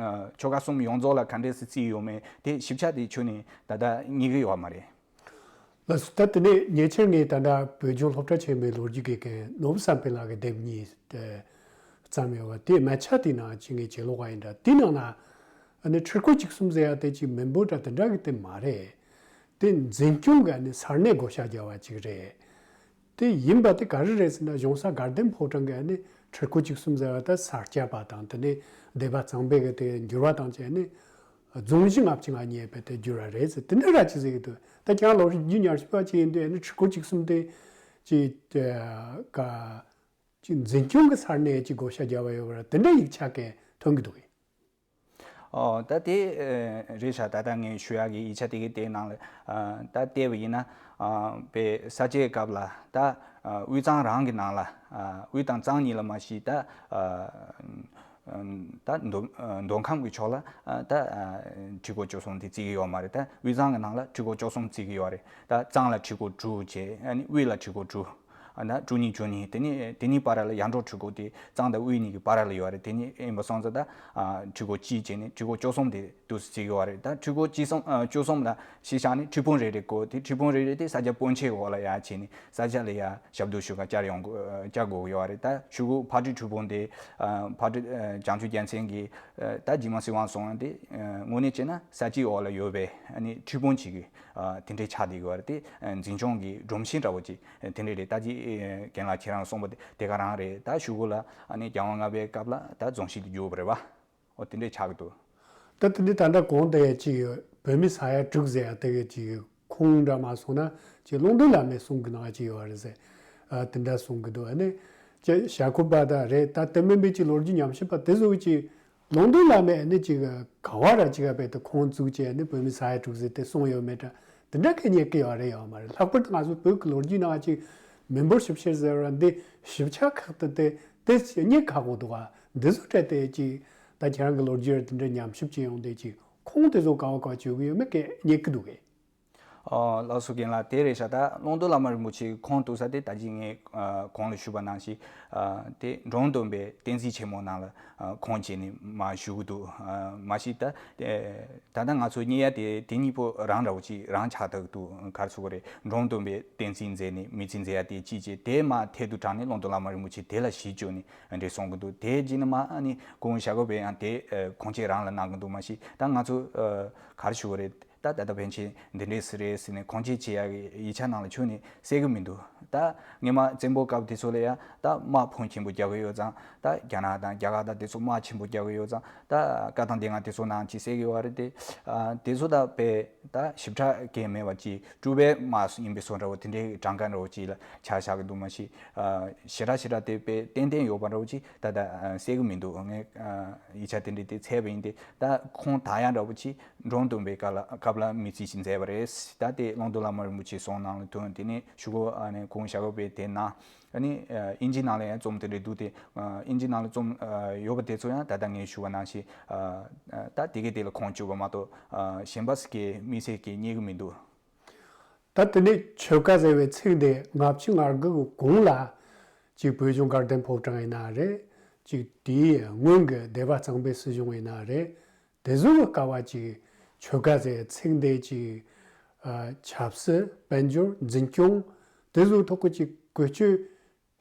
ཆོལ་ཁ་གསུམ་ཡོངས་རྫོགས་ལ་ག་འདྲས་སེ་བརྩིས་ཡོད་མེད་དེ་ཞིབ་ཆ་དེ་ཁྱོན་ནས་ད་ལྟ་རྙེད་གི་ཡོད་མ་རེད། ལགས་སོ། ད་དེ་ནས་ཉེ་ཆར་ངས་ད་ལྟ་བོད་ལྗོངས་སློབ་གྲྭ་ཆེན་མོའི་ལོ་རྒྱུས་དགེ་རྒན་ནོར་བུ་བསམ་འཕེལ་ལགས་ཀྱི་དེབ་གཉིས་དེ་བརྩམས་ཡོད་པ་དེའི་མ་ཆ་དེའི་ནང་ཅིག་ངས་ཕྱེ་ཀློག་པ་ཡིན་འདྲ། དེའི་ནང་ན་ཨ་ནི་ཁྲི་སྐོར་གཅིག་གསུམ་ཟེར་ཡ་དེ་ཅིག་མི་འབོར་འདྲ་དེ་འདྲ་གི་དེ་མ་རེད། དེ་འཛིན་སྐྱོང་གི་ཨ་ནི་ས་གནས་བགོ་བཤའ་བརྒྱབ་པ་ཅིག་རེད། དེ་ཡིན་པ་དེ་ག་རེ་རེད་ཟེར་ན་གཞུང་ས་དགའ་ལྡན་ཕོ་བྲང་གི་ཨ་ནི་ཁྲི་སྐོར་གཅིག་གསུམ་ཟེར་བ་ད་ས་སྐྱ་པ་དང་དེ་ནས་སྡེ་པ་གཙང་པའི་གི་དེ་འགྱུར་བ་དང་བཅས་ནས་རྫོང་གཞི་ལྔ་བཅུ་ང་གཉིས་པའི་དེ་འགྱུར་བ་རེད་ཟེར་དེ་འདྲ་ར་ཅིག་ཟེར་གི་འདུག་ད་ཁྱེད་རང་ལོ་རྒྱུས་ཉམས་ཞིབ་པ་ཅིག་ཡིན་དུས་ཨ་ནི་ཁྲི་སྐོར་གཅིག་གསུམ་དེ་ཅིག་ཀ་ཅིག་འཛིན་སྐྱོང་གི་ས་གནས་ཅིག་བགོ་བཤའ་བརྒྱབ་པ་ཡོད་པ་ར་དེ་འདྲ་ཡིག་ཆ་གས་ཐོན་གི་འདུག་གི། ཨོ་ད་དེ་རེད་ཤག་ད་ལྟ་ངས་ཞུ་ཡག་གི་ཡིག་ཆ་དེ་གའི་དེའི་ནང་ལ་ད་བལྟས་པ་ཡིན་ན་དཔེ་ས་སྐྱའི་སྐབས་ལ་ད་དབུས་གཙང་རང་གི་ནང་ལ་དབུས་དང་གཙང་གཉིས་ལ་མ་གཞི་ད་ད་མདོ་མདོ་ཁམས་ཀྱི་ཕྱོགས་ལ་ད་ཁྲི་སྐོར་བཅུ་གསུམ་དེ་བརྩི་གི་ཡོད་མ་རེད། ད་དབུས་གཙང་གི་ནང་ལ་ཁྲི་སྐོར་བཅུ་གསུམ་བརྩི་གི་ཡོད་རེད། ད་གཙང་ལ་ཁྲི་སྐོར་དྲུག་བྱས། ཨ་ནི་དབུས་ལ་ཁྲི་སྐོར་དྲུག་ཨ་ན་བཅུ་གཉིས། བཅུ་གཉིས། དེ་ནི་དེ་གཉིས་བར་ལ་ཡར་འབྲོག་ཁྲི་སྐོར་དེ་གཙང་དང་དབུས་གཉིས་ཀྱི་བར་ལ་ཡོད་རེད། དེ་ནི་ཡིན་པ་སོང་ཙང་ད་ཁྲི་སྐོར་གཅིག་བྱས་ནས་ཁྲི་སྐོར་བཅུ་གསུམ་དེ་འདུག་སེ་བརྩི་གི་ཡོད་རེད། ད་ཁྲི་སྐོར་གཅིག་གསུམ་བཅུ་གསུམ་ལ་གཞི་བཞག་ནས་ཁྲི་སྤུང་རེ་རེ་བསྐོར་ཏེ་ཁྲི་སྤུང་རེ་རེ་དེ་ས་སྐྱ་སྤུན་མཆེད་འོག་ལ་ཡར་བྱས་ནས་ས་སྐྱ་ལ་ཡར་ཞབས་བརྡོལ་ཞུ་ག་བཅར་ཡོང་དགོས་བཅར་དགོས་ཀྱི་ཡོད་རེད། ད་གཞུག་གུ་ཕག་གྲུ་ཁྲི་སྤུང་དེ་ཕག་གྲུ་བྱང་ཆུབ་རྒྱལ་མཚན་གྱི་ད་རྗེས་མ་སྲིད་དབང་སོང་ཡང་དེ་དངོས་གནས་བྱས་ན་ས་སྐྱའི་འོག་ལ་ཡོད་པའི་ཨ་ནི་ཁྲི་སྤུང་གཅིག་གི་དེ་འདྲའི་ཆགས་བསྡད་ཡོད་རེད། དེ་འཛིན་སྐྱོང་གི་སྒྲོམ་གཞི་འདྲ་བོ་ཅིག་དེ་འདྲ་རེད། ད་ཅི་རྒན་ལགས་ཁྱེད་རང་གསུངས་པ་དེ་དེ་ག་རང་རེད། ད་གཞུག་གུ་ལ་ཨ་ནི་རྒྱལ་དབང་ལྔ་པའི་སྐབས་ལ་ད་རྫོང་གཞིས་དེ་བསྒྱུར་བ་རེད་བ། འོ་དེ་འདྲ་ཆགས་ཀྱི་འདུག་ད་དེ་འདྲ་ད་ལྟ་གོང་དེ་ཅིག་བོད་མི་ས་ཡ་དྲུག་ཟེར་ཡ་དེ་གི་ཅིག་ཁོང་འདྲ་མ་སོང་ན་ཅིག་ཀློང་རྡོལ་བླ་མའི་གསུང་གི་ནང་ཅིག་ཡོད་རེད་ཟེར། དེ་འདྲ་གསུང་གི་འདུག་ཨ་ནི་ཅིག་ཞྭ་ཁུ་པ་ད་རེད། ད་དེ་མིན་པའི་ཅིག་ལོ་རྒྱུས་ཉམས་ཞིབ་པ་དེ་ཚོ་གི་ཅིག་ཀློང་རྡོལ་བླ་མས་ནི་ཅིག་ག་བ་ར་ཅིག་ག་བས་དེ་ཁོང་བཙུགས་བྱས་ནི་བོད་མི་ས་ཡ་དྲུག་ཟེར་དེ་གསུངས་ཡོད་མེད་འདྲ་དེ་འདྲ་གི་རྙེད་ཀྱི་ཡོད་རེད་ཡོད་མ་རེད། ལྷག་པར་དུ་ང་ཚོ་བོད་ཀྱི་ལོ་རྒྱུས་ནང་ཅིག་མི་འབོར་ཞིབ་བཤེར་ཟེར་བ་འདི་ཞིབ་ཆ་ཁག་ཏུ་དེ་དེ་རྙེད་ཁག་པོ་འདུག་ག་འདི་ཚོ་སྤྲད་དེ་ཅིག་ད་ཁྱེད་རང་གི་ལོ་རྒྱུས་ར་དེ་འདྲ་ཉམས་ཞིབ་བྱེད་ཡོང་དེ་ཅིག་ཁོང་དེ་ཚོ་ག་བ་ག་བ་བྱེད་གི་ཡོད་མེད་གི་རྙེད་ཀྱི་འདུག་གས། ཨོ་ལགས་སོ། རྒན་ལགས་དེ་རེད་ཤག་ད་ཀློང་རྡོལ་བླ་མ་རིན་པོ་ཆེ་ཁོང་འདུག་ས་དེ་ད་ཅི་ངས་ཨ་གོང་ལ་ཞུས་པ་ནང་བཞིན་ཨ་དེ་འབྲོམ་སྟོན་པའི་བསྟན་འཛིན་ཆེན་མོ་ནང་ལ་ཨ་ཁོང་བྱས་ནས་མར་བཞུགས་ཀྱི་འདུག་ཨ་མ་གཞི་ད་ཨེ་ད་ལྟ་ང་ཚོ་རྙེད་ཡ་དེ་དེ་གཉིས་པོ་རང་འདྲ་བོ་ཅིག་རང་ཆགས་བསྡད་ཀྱི་འདུག་ག་རེ་ཟེར་དགོས་རེད། འབྲོམ་སྟོན་པའི་བསྟན་འཛིན་མཛད་ནས་མི་ཚེ་མཛད་ཡ་དེ་གཅིག་བྱས། དེ་མར་ཐད་དུ་དྲངས་ནས་ཀློང་རྡོལ་བླ་མ་རིན་པོ་ཆེ་དེ་ལ་གཞི་བཅོལ་ནས་འདྲེ་གསུང་གི་འདུག་དེ་རྗེས་ནས་མར་ཨ་ནི་སྐུ་ངོ་ཞྭ་སྒབ་པས་ཡང་དེ་ཨ་ཁོང་ཆེད་རང་ལ་གནང་གི་འདུག་མ་གཞི་ད་ང་ཚོ་ཨ་ག་རེ་ཞུ་དགོས་རེད། ད་ད་ལྟ་ཕན་ཆད་འདི་འདྲས་སུ་རེད་ཟེར་ནས་ཁུངས་སྐྱེལ་བྱེད་ཡག་གི་ཡིག་ཆ་ནང་ལ་ཁྱོན་ནས་གསལ་གི་མི་འདུག་ད་སྔོན་མ་བཙན་པོའི་སྐབས་དེ་ཚོ་ལ་ཡང་ད་དམག་ཕོན་ཆེན་པོ་རྒྱག་གི་ཡོད་ཙང་། ད་རྒྱ་ནག་དང་རྒྱ་གར་དང་དེ་ཚོ་དམག་ཆེན་པོ་རྒྱག་གི་ཡོད་ཙང་། ད་བཀའ་ཐང་སྡེ་ལྔ་དེ་ཚོ་ནང་ཅིག་གསལ་གི་ཡོད་རེད་དེ། ཨ་དེ་ཚོ་ད་དཔེ་ད་ཞིབ་ཕྲ་གང་མེད་པ་ཅིག་སྤྲུལ་པའི་དམག་ཡིན་པའི་བཟོ་འདྲ་བོ་དེ་འདྲའི་གྲངས་ཀ་འདྲ་བོ་ཅིག་ལ་ཆ་བཞག་གི་འདུག་མ་གཞི། ཨ་ཞེ་དྲག་ཞེ་དྲག་དེ་དཔེ་ཏན་ཏན་ཡོད་པ་འདྲ་བོ་ཅིག་ད་ད་ཨ་གསལ་གི་མི་འདུག་ངས་ཨ་ཡིག་ཆ་དེ་འདྲའི་དེ་འཚོལ་བ་ཡིན་ཏེ། ད་ཁོང་ད་ཡང་འདྲ་བོ་ཅིག་འབྲོམ་སྟོན་པའི་སྐབས་ལ་སྐབས་ལ་མི་ཚེ་ཞིག་མཛད་པ་རེད། ད་དེ་ཀློང་རྡོལ་བླ་མ་རིན་པོ་ཆེའི་གསུང་ནང་ལ་ཐོན། དེ་ནས་གཞུག་གུ་ཨ་ནི་སྐུ་ངོ་ཞྭ་སྒབ་པས་དེ་གནང་། ཨ་ནི་ཨ་དབྱིན་ཇི་ནང་ལ་ཡང་རྩོམ་དེ་འདྲ་འདུག་སྟེ། ཨ་དབྱིན་ཇི་ནང་ལ་རྩོམ་ཨ་ཡོད་པ་དེ་ཚོ་ཡང་ད་ལྟ་ངས་ཞུ་བ་ནང་བཞིན་ཨ་ཨ་ད་དེ་གའི་དེ་ལ་ཁུངས་བཅོལ་བ་མ་གཏོགས་ཨ་གཞན་པ་ཟེར་མཁན་དམིགས་བསལ་གྱི་རྙེད་གི་མི་འདུག་ད་དེ་ནས་ཆོལ་ཁ་ཟེར་བའི་ཚིག་འདི་ལྔ་བཅུ་ང་དགུ་གི་གོང་ལ་ཅིག་བོད་གཞུང་དགའ་ལྡན་ཕོ་བྲང་ཡིན་ན་རེད། ཅིག་དེའི་སྔོན་གྱི་སྡེ་པ་གཙང་པའི་སྲིད་གཞུང་ཡིན་ན་རེད། དེ་ཚོ་གི་སྐབས་བ་ཅིག་ཆོལ་ཁ་ཟེར་ཚིག་འདི་ཅིག་ཨ་ཆབ་སྲིད་དཔལ་འབྱོར་འཛིན་སྐྱོང་དེ་ཚོའི་ཐོག་གི་ཅིག་བཀོལ་སྤྱོད་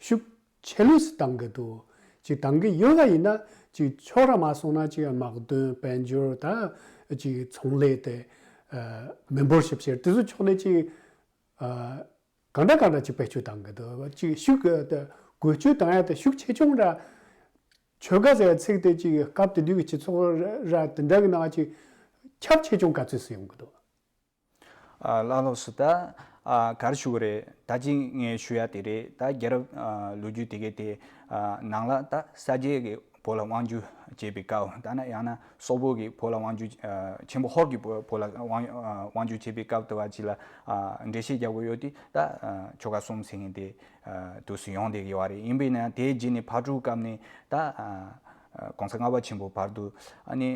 ཤུགས་ཆེ་ལོས་སུ་བཏང་གི་འདུག་ཅིག་བཏང་གི་ཡོད་ལ་ཡིན་ན་ཅིག་ཕྱོགས་ར་མ་སོང་ན་ཅིག་དམག་དོན་དཔལ་འབྱོར་ད་ཅིག་ཚོང་ལས་དེ་ཨ་མི་འབོར་ཞིབ་བཤེར་དེ་ཚོ་ཕྱོགས་ནས་ཅིག་ཨ་གང་འདྲ་གང་འདྲ་ཅིག་བེད་སྤྱོད་བཏང་གི་འདུག་ཅིག་ཤུགས་ཨ་བཀོལ་སྤྱོད་བཏང་ཡ་དེ་ཤུགས་ཆེ་ཆུང་ར་ཆོལ་ཁ་ཟེར་ཡ་ཚིག་དེ་ཅིག་སྐབས་དེ་དུས་ཀྱི་སྤྱི་ཚོགས་ར་དེ་འདྲ་གི་ནང་ཅིག་ཁྱབ་ཆེ་ཆུང་ག་ཚོད་སུ་ཡོང་གི་འདུག་ཨ་ལགས་ལགས་སོ། ད་ཨ་ག་རེ་ཞུ་གི་རེད། ད་ཅི་ངས་ཞུ་ཡ་དེ་རེད། ད་རྒྱལ་རབས་ཨ་ལོ་རྒྱུས་དེ་གའི་དེ་ཨ་ནང་ལ་ད་ས་སྐྱའི་གི་བོད་ལ་དབང་བསྒྱུར་བྱས་པའི་སྐབས། ད་ན་ཡང་ན་སོག་པོ་གི་བོད་ལ་དབང་བསྒྱུར་ཨ་ཆེན་པོ་ཧོར་གྱི་བོད་བོད་ལ་དབང་ཨ་དབང་བསྒྱུར་བྱས་པའི་སྐབས་དུ་བ་ཅི་ལ་ཨ་འགྲེལ་བཤད་རྒྱག་དགོས་ཡོད་དེ། ད་ཨ་ཆོལ་ཁ་གསུམ་ཟེར་མཁན་དེ་ཨ་དུས་སུ་ཡོང་བསྡད་ཀྱི་ཡོད་རེད། ཡིན་པས་ན་དེའི་རྗེས་ནས་ཕག་གྲུའི་སྐབས་ནས་ད་ཨ་ཨ་གོང་ས་ལྔ་པ་ཆེན་པོ་བར་དུ་ཨ་ནི་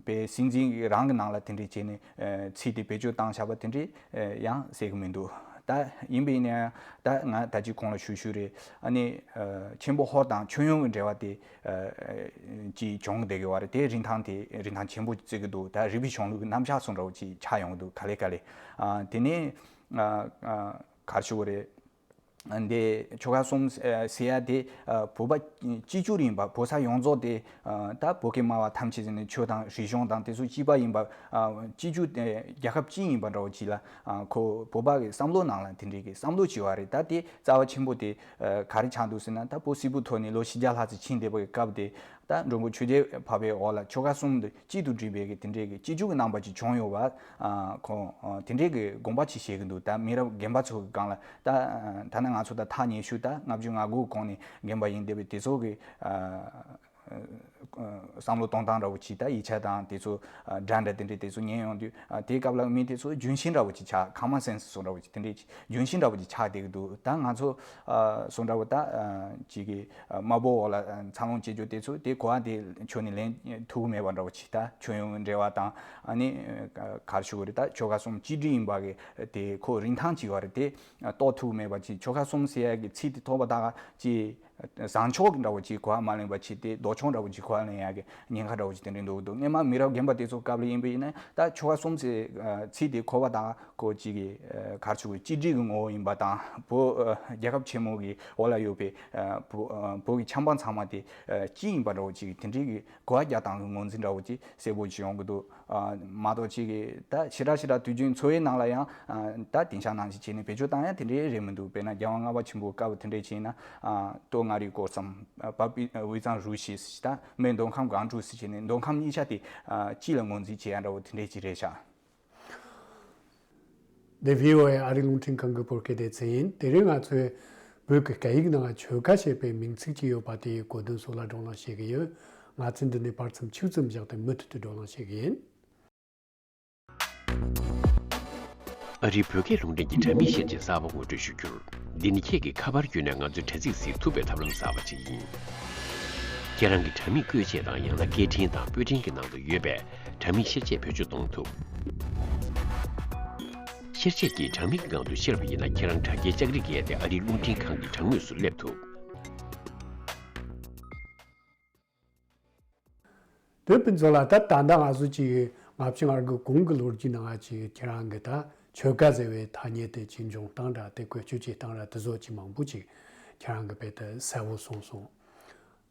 པའི་སྲིད་འཛིན་གྱི་རང་གི་ནང་ལ་དེ་འདྲས་བྱས་ནས་ཨ་ཚིག་དེ་བེད་སྤྱོད་བཏང་བཞག་པ་དེ་འདྲས་ཨ་ཡང་གསལ་གི་མི་འདུག་ད་ཡིན་པས་ན་ད་ང་ད་ཅི་གོང་ལ་ཞུ་ཞུ་རེད། ཨ་ནི་ཨ་ཆེན་པོ་ཧོར་དང་ཁྱོན་ཡོངས་ཀྱི་འབྲེལ་བ་དེ་ཨ་ཅིག་བྱུང་བསྡད་ཀྱི་ཡོད་རེད། དེ་རིན་ཐང་དེ་རིན་ཐང་ཆེན་པོ་བརྩི་གི་འདུག་ད་རིག་པའི་གཞུང་ལུགས་ཀྱི་རྣམ་གཞག་སོགས་འདྲ་བོ་ཅིག་ཆགས་ཡོང་གི་འདུག་ག་ལེ་ག་ལེ། ཨ་དེ་ནས་ཨ་ཨ་ག་རེ་ཞུ་དགོས་རེད། འདི་ཆོལ་ཁ་གསུམ་ཟེར་ཡ་དེ་བོད་པ་གཅིག་གྱུར་ཡིན་པ། བོད་ས་ཡོངས་རྫོགས་དེ་ད་བོད་སྐད་སྨྲ་བ་ཐམས་ཅད་ཟེར་ནས་ཆོས་དང་རིག་གཞུང་དང་དེ་ཚོ་གཅིག་པ་ཡིན་པ། གཅིག་གྱུར་རྒྱལ་ཁབ་གཅིག་ཡིན་པ་འདྲ་བོ་ཅིག་ལ་ཁོ་བོད་པ་གི་བསམ་བློ་ནང་ལ་དེ་འདྲའི་གི་བསམ་བློ་ཅིག་ཡོད་རེད། ད་དེ་རྩ་བ་ཆེན་པོ་དེ་ག་རེ་ཆགས་འདུག་ཟེར་ན། ད་བོད་སིལ་བུ་ཐོན་ནས་ལོ་བཞི་བརྒྱ་ལྷག་ཙམ་ཕྱིན་བསྡད་པ་གི་སྐབས་དེ། ད་འགྲོ་མགོན་ཆོས་རྒྱལ་འཕགས་པའི་འོག་ལ་ཆོལ་ཁ་གསུམ་དུ་གཅིག་ཏུ་སྒྲིལ་བའི་གི་དེ་འདྲའི་གི་གཅིག་གྱུར་གྱི་རྣམ་པ་ཅིག་བྱུང་ཡོད་པ། ཨ་ཁོང་ཨ་དེ་འདྲའི་གི་དགོངས་པ་ཅིག་བཞེས་གི་འདུག་ད་མི་རབས་རྒན་པ་ཚོ་གི་སྒང་ལ་ད་ཨ་ཐ་ན་ང་ཚོ་ད་ཐག་ཉེ་ཤོས་ད་ལྔ་བཅུ་ང་དགུ་གོང་ནས་རྒན་པ་ཡིན་བསྡད་པའི་དེ་ཚོ་གི་ཨ་ བསམ་བློ་གཏོང་སྟངས་འདྲ་བོ་ཅིག་ད་ཡིག་ཆ་དང་དེ་ཚོ་སྒྲ་འདྲ་དེ་འདྲ་དེ་ཚོ་ཉན་ཡོང་དུས་དེའི་སྐབས་ལ་མི་དེ་ཚོ་ལྗོན་ཤིང་འདྲ་བོ་ཅིག་ཆགས། ཁ་མ་སེན་སི་སོགས་འདྲ་བོ་ཅིག་དེ་འདྲའི་ལྗོན་ཤིང་འདྲ་བོ་ཅིག་ཆགས་བསྡད་ཀྱི་འདུག་ད་ང་ཚོ་སོ་འདྲ་བོ་ད་ཅིག་གི་དམའ་འབོར་འོག་ལ་འཚར་ལོངས་བྱེད་རྒྱུ་དེ་ཚོ་དེ་གོ་བ་དེ་ཁྱོན་ནས་ལེན་ཐུབ་ཀྱི་མེད་པ་འདྲ་བོ་ཅིག་ད་ཁྱོན་ཡོངས་འབྲེལ་བ་དང་ཨ་ནི་ག་རེ་ཞུ་དགོས་རེད། ད་ཆོལ་ཁ་གསུམ་གཅིག་སྒྲིལ་ཡིན་པ་གི་དེ་ཁོ་རིན་ཐང་ཅིག་ཡོད་རེད། དེ་རྟོགས་ཐུབ་ཀྱི་མེད་པ་ཅིག་ཆོལ་ཁ་གསུམ་ཟེར་ཡ་གི་ཚིག་དེ་ཐོགས་པ་ད་ག་ཅིག་བཟང་ཕྱོགས་འདྲ་བོ་ཅིག་གོ་བ་མ་ལེན་པ་ཅིག་སྟེ་ལྡོག་ཕྱོགས་འདྲ་བོ་ཅིག་གོ་བ་ལེན་ཡག་གི་ཉེན་ཁ་འདྲ་བོ་ཅིག་དེ་འདྲ་འདུག་འདུག་སྔོན་མ་མི་རབས་རྒན་པ་དེ་ཚོ་སྐབས་ལ་ཡིན་པ་ཡིན་ན་ད་ཆོལ་ཁ་གསུམ་ཟེར་ཚིག་དེ་གོ་བ་དང་ཁོ་ཅིག་གི་ག་རེ་ཞུ་དགོས་གཅིག་སྒྲིལ་གྱི་ངོ་བོ་ཡིན་པ་དང་བོད་རྒྱལ་ཁབ་ཆེན་མོ་གི་འོག་ལ་ཡོད་པའི་བོད་བོད་ཀྱི་ཆབ་འབངས་ཚང་མ་དེ་གཅིག་ཡིན་པ་འདྲ་བོ་ཅིག་དེ་འདྲའི་གི་གོ་བ་རྒྱག་སྟངས་ཀྱི་ངོས་འཛིན་འདྲ་བོ་ཅིག་གསལ་པོ་ཅིག་ཡོང་གི་འདུག་མ་གཏོགས་ཅིག་གི་ད་ཞེ་དྲག་ཞེ་དྲག་དུས་རྒྱུན་འཚོ་བའི་ནང་ལ་ཡང་ད་དེང་སང་ནང་བཞིན་བྱས་ནས་བེད་སྤྱོད་བཏང་ཡ་དེ་འདྲའི་རེད་མི་འདུག་དཔེར་ན་རྒྱལ་དབང་ལྔ་པ་ཆེན་པོའི་སྐབས་དེ་འདྲའི་བྱས་ན་ཏོ་ང་རི་སྐོར་སམ་པ་པི་ཝི་ཙང་རུ་ཤི་ད་མེ་མདོ་ཁམས་སྒང་དྲུག་ཟེར་བྱས་ནས་མདོ་ཁམས་གཉིས་ཆ་དེ་གཅིག་ལ་ངོས་འཛིན་བྱེད་ཡ་འདྲ་བོ་དེ་འདྲའི་ཅིག་རེད་ཤག་འདི་བྷི་ཨོ་ཨེ་ཨ་རིའི་རླུང་འཕྲིན་ཁང་གི་བོད་སྐད་སྡེ་ཚན་ཡིན། དེ་རིང་ང་ཚོས་བོད་ཀྱི་སྐད་ཡིག་ནང་ཆོལ་ཁ་ཞེས་པའི་མིང་ཚིག་ཅིག་ཡོད་པ་དེའི་གོ་དོན་སོགས་ལ་བགྲོ་གླེང་བྱེད་ཀྱི་ཡོད། ང་ཚོས་འདི་ནས་བར་མཚམས་ཆུང་ཙམ་བཞག་སྟེ་མུ་མཐུད་དུ་བགྲོ་གླེང་བྱེད་ཀྱི་ཡིན། ཨ་རིའི་བོད་སྐད་རླུང་འཕྲིན་གྱི་དྲ་མིག་བཤེར་ཆས་གསར་པ་ངོ་སྤྲོད་ཞུ་རྒྱུར། འདི་ནི་ཁྱེད་ཀྱིས་ཁ་པར་བརྒྱུད་ནས་ང་ཚོའི་དྲ་ཚིགས་གཟིགས་ཐུབ་པའི་ཐབས་ལམ་གསར་པ་ཅིག་ཡིན། ཁྱེད་རང་གི་དྲ་མིག་བཀོལ་ཆས་དང་ཡང་ན་སྐད་འཕྲིན་དང་པོད་འཕྲིན་གྱི་ནང་དུ་ཡོད་པའི་དྲ་མིག་བཤེར་ཆས་བེད་སྤྱོད་གཏོང་ཐུབ། བཤེར་ཆས་ཀྱིས་དྲ་མིག་གི་སྒང་དུ་བཤེར་བ་ཡིན་ན་ཁྱེད་རང་དྲ་རྒྱའི་ལྕགས་རི་བརྒལ་ཏེ་ཨ་རིའི་རླུང་འཕྲིན་ཁང་གི་དྲ་ངོས་སུ་སླེབས་ཐུབ། དེ་ཕུན་ཚོགས་ལགས། ད་ད་ལྟ་ང་ཚོ་ཅིག་ལྔ་བཅུ་ང་དགུ་གོང་གི་ལོ་རྒྱུས་ནང་ཅིག་ཁྱེད་རང་གི་ད་ཆོལ་ཁ་ཟེར་བའི་ཐ་སྙད་དེ་ཅིག་འབྱུང་སྟངས་འདྲ་དེ་བཀོལ་སྤྱོད་བྱེད་སྟངས་འདྲ་དེ་ཚོ་ཅིག་མང་པོ་ཅིག་ཁྱེད་རང་གི་དཔེ་དེ་གསལ་བོ་གསུངས་སོང་།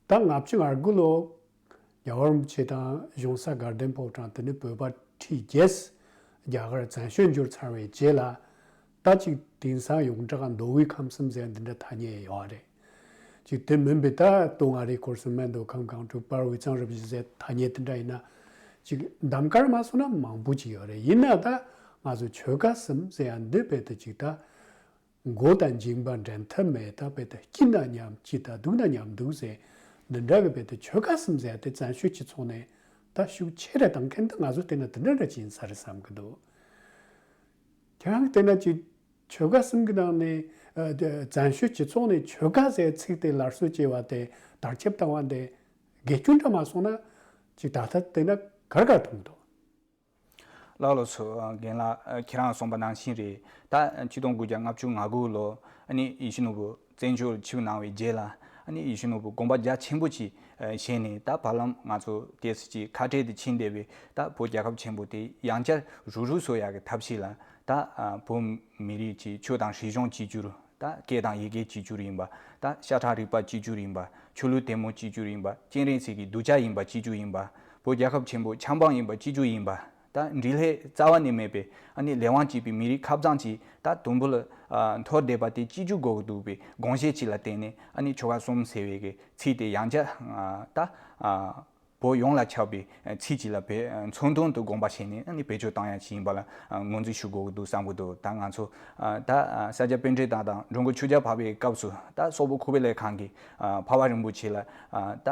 ད་ལྔ་བཅུ་ང་དགུ་ལོ་རྒྱལ་བ་རིན་པོ་ཆེ་དང་གཞུང་ས་དགའ་ལྡན་ཕོ་བྲང་དེ་ནི་བོད་པ་ཁྲི་བརྒྱད་རྒྱ་གར་བཙན་བྱོལ་འབྱོར་ཚར་བའི་རྗེས་ལ། ད་ཅིག་དེང་སང་ཡོངས་གྲགས་མདོ་དབུས་ཁམས་གསུམ་ཟེར་འདི་འདྲ་ཐ་སྙད་ཡོད་རེད། ཅིག་དེ་མིན་པའི་ད་ཏོ་ང་རི་སྐོར་སུ་སྨད་མདོ་ཁམས་སྒང་དྲུག་དཔལ་དབུས་གཙང་རུ་བཞི་ཟེར་ཐ་སྙད་དེ་འདྲ་ཡིན་ན། ཅིག་གདམ་ག་ར་མ་སོང་ན་མང་པོ་ཅིག་ཡོད་རེད། ཡིན་ན་ད་ང་ཚོ་ཆོལ་ཁ་གསུམ་ཟེར་ཡ་འདི་དཔེ་དེ་ཅིག་ད་མགོ་དང་མཇིང་པ་འགྲན་ཐབས་མེད། ད་དཔེ་དེ་སྐྱིད་ན་མཉམ་སྐྱིད་ད་སྡུག་ན་མཉམ་སྡུག་ཟེར་འདི་འདྲ་གི་དཔེ་དེ་ཆོལ་ཁ་གསུམ་ཟེར་ཡ་དེ་བཙན་བྱོལ་སྤྱི་ཚོགས་ནས་ད་ཤུགས་ཆེ་རེ་བཏང་མཁན་དེ་ང་ཚོ་བལྟས་ན་དེ་འདྲ་འདྲ་ཅིག་ཡིན་ས་རེད་བསམ་གི་འདུག་ཁྱེད་རང་བལྟས་ན་ཅིག་ཆོལ་ཁ་གསུམ་གྱི་ནང་ནས་ཨ་བཙན་བྱོལ་སྤྱི་ཚོགས་ནས་ཆོལ་ཁ་ཟེར་ཚིག་དེ་སླར་གསོ་བྱས་པ་དེ་དར་ཁྱབ་བཏང་བ་དེ་དགེ་སྐྱོན་འདྲ་མ་སོང་ན་ཅིག་ད་ལྟ་བལྟས་ན་ག་རེ་ག་རེ་མཐོང་འདུག་ལགས་ལགས་སོ། རྒན་ལགས་ཁྱེད་རང་གསུངས་པ་ནང་བཞིན་རེད། ད་ཆིག་སྟོང་དགུ་བརྒྱ་ལྔ་བཅུ་ང་དགུ་ལོ་ཨ་ནི་ཡིད་བཞིན་ནོར་བུ་བཙན་བྱོལ་ཕྱིར་གནང་བའི་རྗེས་ལ་ཨ་ནི་ཡིད་བཞིན་ནོར་བུ་དགོངས་པ་རྒྱ་ཆེན་པོ་ཅིག་བཞེས་ནས་ད་བར་ལམ་ང་ཚོ་ཏོག་ཙམ་ཅིག་ཁ་བྲལ་དུ་ཕྱིན་བསྡད་པའི་ད་བོད་རྒྱལ་ཁབ་ཆེན་པོ་དེ་ཡང་བསྐྱར་རུབ་རུབ་བཟོ་ཡག་གི་ཐབས་ཤེས་ལ་ད་བོད་མི་རིགས་ཀྱི་ཆོས་དང་རིག་གཞུང་གཅིག་གྱུར། ད་སྐད་དང་ཡི་གེ་གཅིག་གྱུར་ཡིན་པ། ད་ཤ་ཁྲག་རིག་པ་གཅིག་གྱུར་ཡིན་པ། ཆོས་ལུགས་དད་མོས་གཅིག་གྱུར་ཡིན་པ། སྤྱན་རས་གཟིགས་ཀྱི་གདུལ་བྱ་ཡིན་པ་གཅིག་གྱུར་ཡིན་པ། བོད་རྒྱལ་ཁབ་ཆེན་པོའི་ཆབ་འབངས་ཡིན་པ་གཅིག་གྱུར་ཡིན་པ། ད་འབྲེལ་ལྷད་རྩ་བ་ནས་མེད་པའི་ཨ་ནི་ལས་དབང་གཅིག་པའི་མི་རིགས་ཁ་གཙང་གཅིག་ད་དུམ་བུ་ལ་ཨ་འཐོར་བསྡད་པ་དེ་གཅིག་གྱུར་དགོས་ཀྱི་འདུག་པའི་དགོངས་བཞེད་གཅིག་ལ་བརྟེན་ནས་ཨ་ནི་ཆོལ་ཁ་གསུམ་ཟེར་བའི་གི་ཚིག་དེ་ཡང་བསྐྱར་ད་ཨ། བོད་ཡོངས་ལ་ཁྱབ་པའི་ཚིག་གཅིག་ལ་བེད་མཚོན་དོན་དུ་དགོངས་པ་བཞེས་ནས་ཨ་ནི་བེད་སྤྱོད་བཏང་ཡ་ཞིག་ཡིན་པ་ལ་ངོས་འཛིན་ཞུ་དགོས་ཀྱི་འདུག་བསམ་གྱི་འདུག་ད་ང་ཚོ་ད་ས་སྐྱ་པཎ་ཌི་ཏ་དང་འགྲོ་མགོན་ཆོས་རྒྱལ་འཕགས་པའི་སྐབས་སུ་ད་སོག་པོ་ཁུ་བེ་ལའི་ཁང་གིས་འཕགས་པ་རིན་པོ་ཆེ་ལ་ད་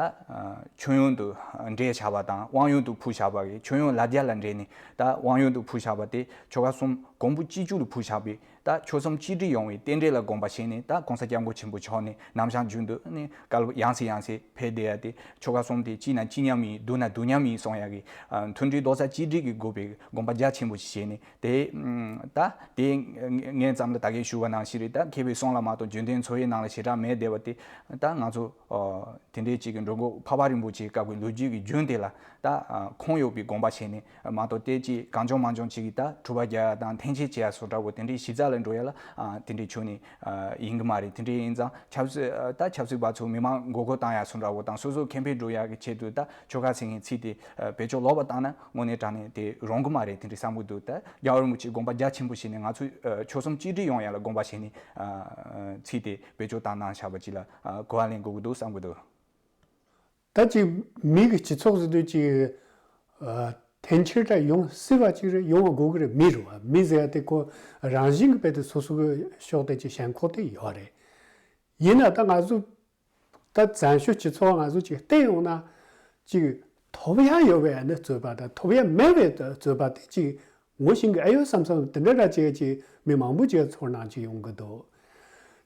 མཆོད་ཡོན་དུ་འབྲེལ་བྱ་བ་དང་དབང་ཡོན་དུ་ཕུལ་བྱ་བ་གི་མཆོད་ཡོན་ལ་རྒྱ་ལ་འབྲེལ་ནས་ད་དབང་ཡོན་དུ་ཕུལ་བྱ་བ་དེ་ཆོལ་ཁ་གསུམ་གོང་བུ་གཅིག་གྱུར་དུ་ཕུལ་བྱ་བའི། ད་ཆོལ་གསུམ་གཅིག་སྒྲིལ་ཡོང་བའི་རྟེན་འབྲེལ་ལ་དགོངས་པ་བཞེས་ནས་ད་གོང་ས་སྐྱབས་མགོན་ཆེན་པོ་མཆོག་ནས་ནམ་ཞག་རྒྱུན་དུ་ནས་བསྐལ་པ་ཡང་སེ་ཡང་སེ་ཕེབས་བསྡད་ཡ་དེ་ཆོལ་ཁ་གསུམ་དེ་གཅིག་ན་གཅིག་མཉམ་ཡིན། སྡུག་ན་སྡུག་མཉམ་ཡིན་གསུང་ཡ་གི་མཐུན་སྒྲིལ་རྡོག་རྩ་གཅིག་སྒྲིལ་གྱི་དགོས་པའི་དགོངས་པ་རྒྱ་ཆེན་པོ་ཞིག་བཞེས་ནས་དེ་ད་དེ་ངས་ཙམ་ལ་ད་གིན་ཞུ་བ་ནང་བཞིན་རེད། ད་མཁས་པའི་གསུང་ལ་མ་གཏོགས་རྒྱུན་ལྡན་འཚོ་བའི་ནང་ལ་ཞེ་དྲག་མེད་བསྡད་པ་དེ་ད་ང་ཚོ། དེ་འདྲའི་ཅིག་གི་འགྲོ་མགོན་འཕགས་པ་རིན་པོ་ཆེའི་སྐབས་ཀྱི་ལོ་རྒྱུས་ཀྱི་རྒྱུན་དེ་ལ་ད་ཁུངས་ཡོད་པའི་དགོངས་པ་བཞེས་ནས་མ་གཏོགས་དེ་ཅིག་གང་བྱུང་མང་བྱུང་ཅིག་གིས་ད་གྲུ་པ་རྒྱག་ཡ་དང་འཐེན་འཁྱེར་བྱེད་ཡ་སོགས་འདྲ་བོ་དེ་འདྲའི་གཞི་རྩ་ལ་འགྲོ་ཡ་ལ་དེ་འདྲའི་ཆོས་ནི་ཡིན་གི་མ་རེད། དེ་འདྲའི་ཡིན་ཙང་ཆབ་སྲིད་ད་ཆབ་སྲིད་པ་ཚོ་མི་མང་མགོ་སྐོར་བཏང་ཡ་སོགས་འདྲ་བོ་དང་སོ་སོ་ཁེ་ཕན་སྒྲུབ་ཡ་གི་ཆེད་དུ་ད་ཆོལ་ཁ་ཟེར་མཁན་ཚིག་དེ་བེད་སྤྱོད་ལོག་པ་བཏང་ན་དངོས་གནས་དྲང་གནས་དེ་རུང་གི་མ་རེད། དེ་འདྲའི་བསམ་གི་འདུག་ད་རྒྱལ་བ་རིན་པོ་ཆེས་དགོངས་པ་རྒྱ་ཆེན་པོ་བཞེས་ནས་ང་ཚོ་ཆོལ་གསུམ་གཅིག་སྒྲིལ་ཡོང་ཡ་ལ་དགོངས་པ་བཞེས་ནས་ཚིག་དེ་བེད་སྤྱོད་བཏང་གནང་བཞག་པ་ཅིག་ལ་གོ་བ་ལེན་དགོས་ཀྱི་འདུག་བསམ་གྱི་འདུག་ད་ཅིག་མི་གི་སྤྱི་ཚོགས་ཟེར་དུས་ཅིག་འཐེན་འཁྱེར་འདྲ་ཡོང་སྲིད་པ་ཅིག་རེད། ཡོང་བ་དགོས་ཀྱི་རེད། མི་རེད་བ། མི་ཟེར་ཡ་དེ་ཁོ་རང་བཞིན་གྱི་དཔེ་དེ་སོ་སོ་གི་ཕྱོགས་དེ་ཅིག་ཞེན་ཁོག་དེ་ཡོད་རེད། ཡིན་ན་ད་ང་ཚོ་ད་བཙན་བྱོལ་སྤྱི་ཚོགས་ང་ཚོ་ཅིག་བལྟས་ཡོང་ན་ ཅིག་ཐོབ་ཡ་ཡོད་པའི་ནི་རྩོད་པ་དང་ཐོབ་ཡ་མེད་པའི་རྩོད་པ་དེ་ཅིག་ངོ་ཤེས་ཀྱི་ཨེ་ཡོད་བསམ་བསམ་དེ་འདྲ་ར་ཅིག་ཅིག་མི་མང་པོ་ཅིག་ཚོར་སྣང་ཅིག་ཡོང་གི་འདུག་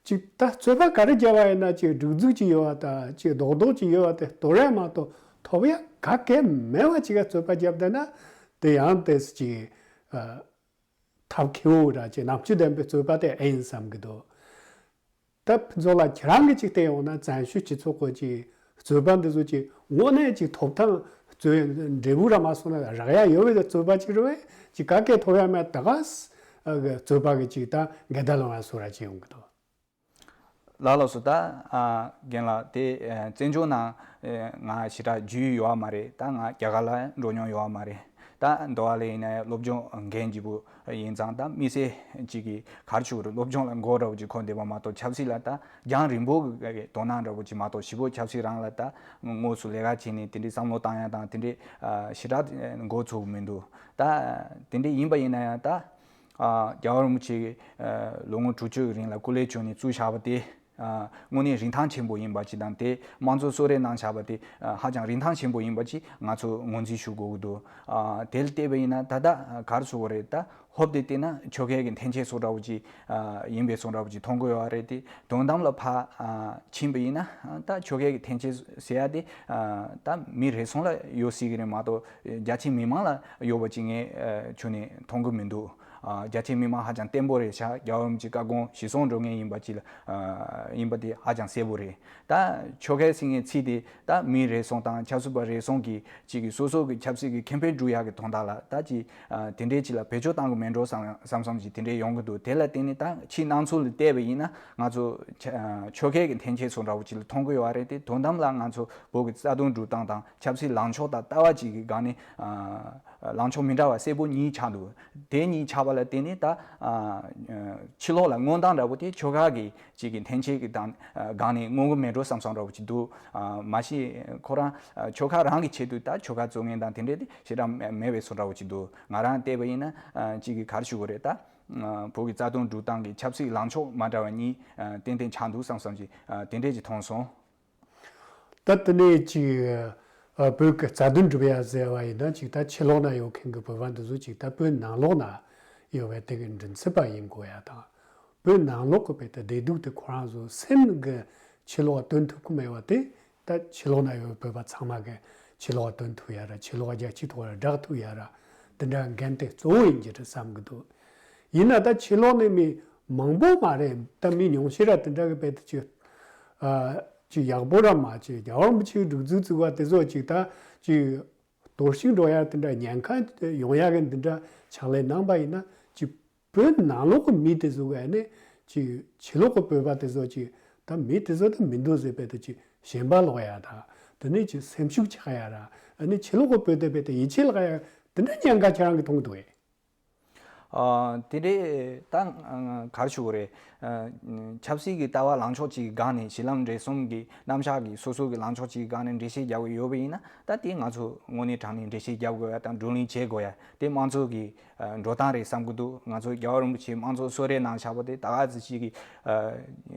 ཅིག་ད་རྩོད་པ་ག་རེ་བརྒྱབ་པ་ཡིན་ན་ཅིག་སྒྲིག་འཛུགས་ཅིག་ཡོད་པ་དང་ཅིག་རྡོག་རྡོག་ཅིག་ཡོད་པ་དེ་དོར་ཡ་མ་གཏོགས་ཐོབ་ཡ་ག་གེ་མེད་པ་ཅིག་ག་རྩོད་པ་བརྒྱབ་བསྡད་ན་དེ་ཡང་དེ་ཅིག་ཐབས་མཁས་པོ་ར་ཅིག་རྣམ་དཔྱོད་ལྡན་པའི་རྩོད་པ་དེ་ཨེ་ཡིན་བསམ་གི་འདུག་ད་ཕུན་ཚོགས་ལགས་ཁྱེད་རང་གིས་ཅིག་བལྟས་ཡོང་ན་བཙན་བྱོལ་སྤྱི་ཚོགས་ཀྱི་ཅིག་རྩོད་པ་འདི་ཚོ་ཅིག་དངོས་གནས་ཅིག་ཐོབ་ཐང་རྩོད་འབྲས་བུ་ར་མ་སོང་ན་རག་ཡ་ཡོད་པའི་རྩོད་པ་ཅིག་རེད་བས་ཅིག་ག་གེ་ཐོབ་ཡ་མེད་ད་ག་ས་གི་རྩོད་པ་གི་ཅིག་ད་འགལ་ཟླ་ལངས་ཡ་སོགས་ར་ཅིག་ཡོང་གི་འདུག་ལགས་ལགས་སོ། ད་ཨ་རྒན་ལགས་དེ་ཨ་བཙན་བྱོལ་ནང་ཨ་ང་ཞེ་དྲག་རྒྱུས་ཡོད་པ་མ་རེད། ད་ང་རྒྱ་གར་ལ་འགྲོ་མྱོང་ཡོད་པ་མ་རེད། ད་མདོ་བ་ལ་ཡིན་ན་ཡང་སློབ་སྦྱོང་འགན་ལྗིད་པོ་ཡིན་ཙང་ད་དམིགས་བསལ་ཅིག་གི་ག་རེ་ཞུ་དགོས་རེད། སློབ་སྦྱོང་ལ་མགོ་འདྲ་བོ་ཅིག་འཁོར་བསྡད་པ་མ་གཏོགས་ཆབ་སྲིད་ལ་ད་རྒྱང་རིང་པོ་གི་དོ་སྣང་འདྲ་བོ་ཅིག་མ་གཏོགས་ཞེ་པོ་ཆབ་སྲིད་རང་ལ་ད་དངོས་སུ་ལས་ཀ་བྱས་ནས་དེ་འདྲའི་བསམ་བློ་བཏང་ཡ་དང་དེ་འདྲའི་ཨ་ཞེ་དྲག་འགོ་ཚུགས་མི་འདུག་ད་དེ་འདྲའི་ཡིན་པ་ཡིན་ན་ཡང་ད་ཨ་རྒྱལ་བ་རིན་པོ་ཆེ་གིས་ཨ་ལོ་ངོ་དྲུག་ཅུ་གི་རིང་ལ་སྐུ་ལས་བསྐྱོན་ནས་བཙུགས་བཞག་པ་དེ་ཨ་དངོས་གནས་རིན་ཐང་ཆེན་པོ་ཡིན་པ་ཅིག་དང་དེ་དམངས་གཙོ་གསོལ་རས་གནང་བཞག་པ་དེ་ཨ་ཧ་ཅང་རིན་ཐང་ཆེན་པོ་ཡིན་པ་ཅིག་ང་ཚོ་ངོས་འཛིན་ཞུ་དགོས་ཀྱི་འདུག་ཨ་དེ་ལ་བལྟས་པ་ཡིན་ན་ད་ལྟ་ག་རེ་ཟེར་དགོས་རེད། ད་ཧོབ་སྟེ་བལྟས་ན་ཆོལ་ཁའི་གི་འཐེན་འཁྱེར་བཟོ་འདྲ་བོ་ཅིག་ཨ་ཡིན་པའི་བཟོ་འདྲ་བོ་ཅིག་མཐོང་གི་ཡོད་རེད། དེ་དོན་དམ་ལ་ཕར་ཨ་ཕྱིན་པ་ཡིན་ན་ད་ཆོལ་ཁའི་གི་འཐེན་འཁྱེར་ཟེར་ཡ་དེ་ཨ་ད་མི་རེ་ཟུང་ལ་ཡོད་སྲིད་གི་རེད་མ་གཏོགས་རྒྱ་ཆེ་མི་མང་ལ་ཡོད་པ་ཅིག་ངས་ཨ་ཁྱོན་ནས་མཐོང་གི་མི་འདུག་ཨ་རྒྱ་ཆེ་མི་མང་ཧ་ཅང་བརྟན་པོ་རེད་ཤག་རྒྱལ་བ་རིན་པོ་ཆེའི་བཀའ་དགོངས་གཞིར་བཟུང་འགྲོ་མཁན་ཡིན་པ་ཅིག་ལ་ཨ་ཡིན་པ་དེ་ཧ་ཅང་གསལ་པོ་རེད། ད་ཆོལ་ཁའི་ཟེར་མཁན་ཚིག་དེ་ད་མི་རེ་ཟུང་དང་ཆབ་སྲིད་པ་རེ་ཟུང་གིས་ཅིག་གིས་སོ་སོ་གི་ཆབ་སྲིད་ཀྱི་ཁེ་ཕན་སྒྲུབ་ཡག་གི་དོན་དག་ལ་ད་ཅིག་ཨ་དེ་འདྲའི་ཅིག་ལ་བེད་སྤྱོད་བཏང་གི་མེད་འགྲོ་བསམ་བསམ་བསམ་ཅིག་དེ་འདྲའི་ཡོང་གི་འདུག་དེ་ལ་བརྟེན་ནས་ད་ཕྱིའི་སྣང་ཚུལ་ལ་བལྟས་པ་ཡིན་ན་ང་ཚོ་ཆ་ཨ་ཆོལ་ཁའི་གི་འཐེན་འཁྱེར་བཟོ་འདྲ་བོ་ཅིག་ལ་མཐོང་གི་ཡོད་རེད། དེ་དོན་དམ་ལ་ང་ཚོ་བོད་ཀྱི་རྩ་དོན་སྒྲུབ་སྟངས་དང་ཆབ་སྲིད་ལངས་ཕྱོགས་དང་ལྟ་བ་ཅིག་གི་སྒང་ནས་ཨ་ལངས་ཕྱོགས་མི་འདྲ་བ་གསལ་པོ་གཉིས་ཆགས་འདུག་དེ་གཉིས་ཆགས་པ་ལ་བརྟེན་ནས་ད་ཨ་ཕྱི་ལོགས་ལ་མངོན་སྟངས་འདྲ་བོ་དེ་ཆོལ་ཁ་གི་ཅིག་གི་འཐེན་འཁྱེར་གྱི་དང་སྒང་ནས་མངོན་གྱི་མེད་འགྲོ་བསམ་བསམ་འདྲ་བོ་ཅིག་འདུག་ཨ་མ་གཞི་ཁོ་རང་ཨ་ཆོལ་ཁ་རང་གི་ཆེད་དུ་ད་ཆོལ་ཁ་བཙུགས་མཁན་དང་དེ་འདྲས་དེ་ཞེ་དྲག་མེད་པའི་བཟོ་འདྲ་བོ་ཅིག་འདུག་ང་རང་བལྟས་པ་ཡིན་ན་ཨ་ཅིག་གི་ག་རེ་ཞུ་དགོས་རེད། ད་ཨ་བོད་ཀྱི་རྩ་དོན་སྒྲུབ་སྟངས་ཀྱི་ཆབ་སྲིད་ལངས་ཕྱོགས་མ་འདྲ་བ་གཉིས་ཨ་ཏན་ཏན་ཆགས་འདུག་བསམ་བསམ་ཅིག་ཨ་དེ་འདྲས་ཅིག་མཐོང་སོང་། ད་དེ་ནས་ཅིག་ཨ་བོད་ཀྱི་རྩ་དོན་སྒྲུབ་ཡ་ཟེར་བ་ཡིན་ན་ཅིག་ད་ཕྱི་ལོགས་ན་ཡོད་མཁན་གྱི་བོད་པ་འདི་ཚོ་ཅིག་ད་བོད་ནང་ལོགས་ན་ཡོད་པའི་དེ་གི་མགྲིན་ཚབ་པ་ཡིན་དགོས་ཡ་དང་། བོད་ནང་ལོགས་ཀྱི་བོད་དེ་བདེ་སྡུག་དེ་ཁོ་རང་ཚོ་སེམས་ཀྱི་ཕྱི་ལོགས་སྟོན་ཐུབ་ཀྱི་མེད་པ་དེ་ད་ཕྱི་ལོགས་ན་ཡོད་བོད་པ་ཚང་མ་གི་ཕྱི་ལོགས་སྟོན་ཐུབ་ཡ་ར་ཕྱི་ལོགས་རྒྱལ་སྤྱིའི་ཐོག་ལ་བསྒྲགས་ཐུབ་ཡ་ར་དེ་འདྲ་འགན་དེ་གཙོ་བོ་ཡིན་གྱི་རེད་བསམ་གྱི་འདུག་ཡིན་ན་ད་ཕྱི་ལོགས་ནས་མི་མང་པོ་མ་རེད། ད་མི་ཉུང་ཤས་ར་དེ་འདྲ་གི་བོད་དེ་ཅིག་ཨ་ཅིག་ཡག་པོ་ར་མ་ཅིག་རྒྱལ་བ་རིན་པོ་ཆེའི་སྒྲིག་འཛུགས་བཙུགས་པ་དེ་ཚོ་ཅིག་ད་ཅིག་གཏོར་བཤིག་འགྲོ་ཡ་དེ་འདྲ་ཉེན་ཁ་ཡོང་ཡ་གི་འདི་འདྲ་ཕྱག་ལས་གནང་པ་ཡིན་ན་ཅིག་བོད་ནང་ལོགས་ཀྱི་མི་དེ་ཚོ་ག་ནས་ཅིག་ཕྱི་ལོགས་ཀྱི་བོད་པ་དེ་ཚོ་ཅིག་ད་མི་དེ་ཚོ་ད་མི་འདུག་ཟེར་བས་ད་ཅིག་ཞེན་པ་ལོག་ཡ་ད་དེ་ནས་ཅིག་སེམས་ཤུགས་ཆག་ཡ་ར་ཨ་ནི་ཕྱི་ལོགས་ཀྱི་བོད་དེ་བས་ད་ཡིད་ཆེས་ལོག་ཡ་དེ་འདྲ་ཉེན་ཁ་ཁྱེད་རང་གིས་མཐོང་གི་འདུག་གས། ཨ་དེ་འདྲའི་ད་ག་རེ་ཞུ་དགོས་རེད། ཨ་ཆབ་སྲིད་ཀྱི་ལྟ་བ་ལངས་ཕྱོགས་གཅིག་གི་སྒང་ནས་གཞི་ལམ་འབྲས་གསུམ་གྱི་རྣམ་གཞག་གི་སོ་སོ་གི་ལངས་ཕྱོགས་གཅིག་གི་སྒང་ནས་འགྲེལ་བཤད་རྒྱག་གི་ཡོད་པ་ཡིན་ན་ད་དེ་ང་ཚོ་དངོས་གནས་དྲང་གནས་འགྲེལ་བཤད་རྒྱབ་དགོས་ཡ་དང་བགྲོ་གླེང་བྱེད་དགོས་ཡ་དེ་དམངས་གཙོ་གི་ཨ་འགྲོ་སྟངས་རེད་བསམ་གྱི་འདུག་ང་ཚོ་རྒྱལ་བ་རིན་པོ་ཆེ་དམངས་གཙོ་གསོལ་རས་གནང་བཞག་པ་དེ་ད་ག་ཟེ་ཞིག་གི་ཨ་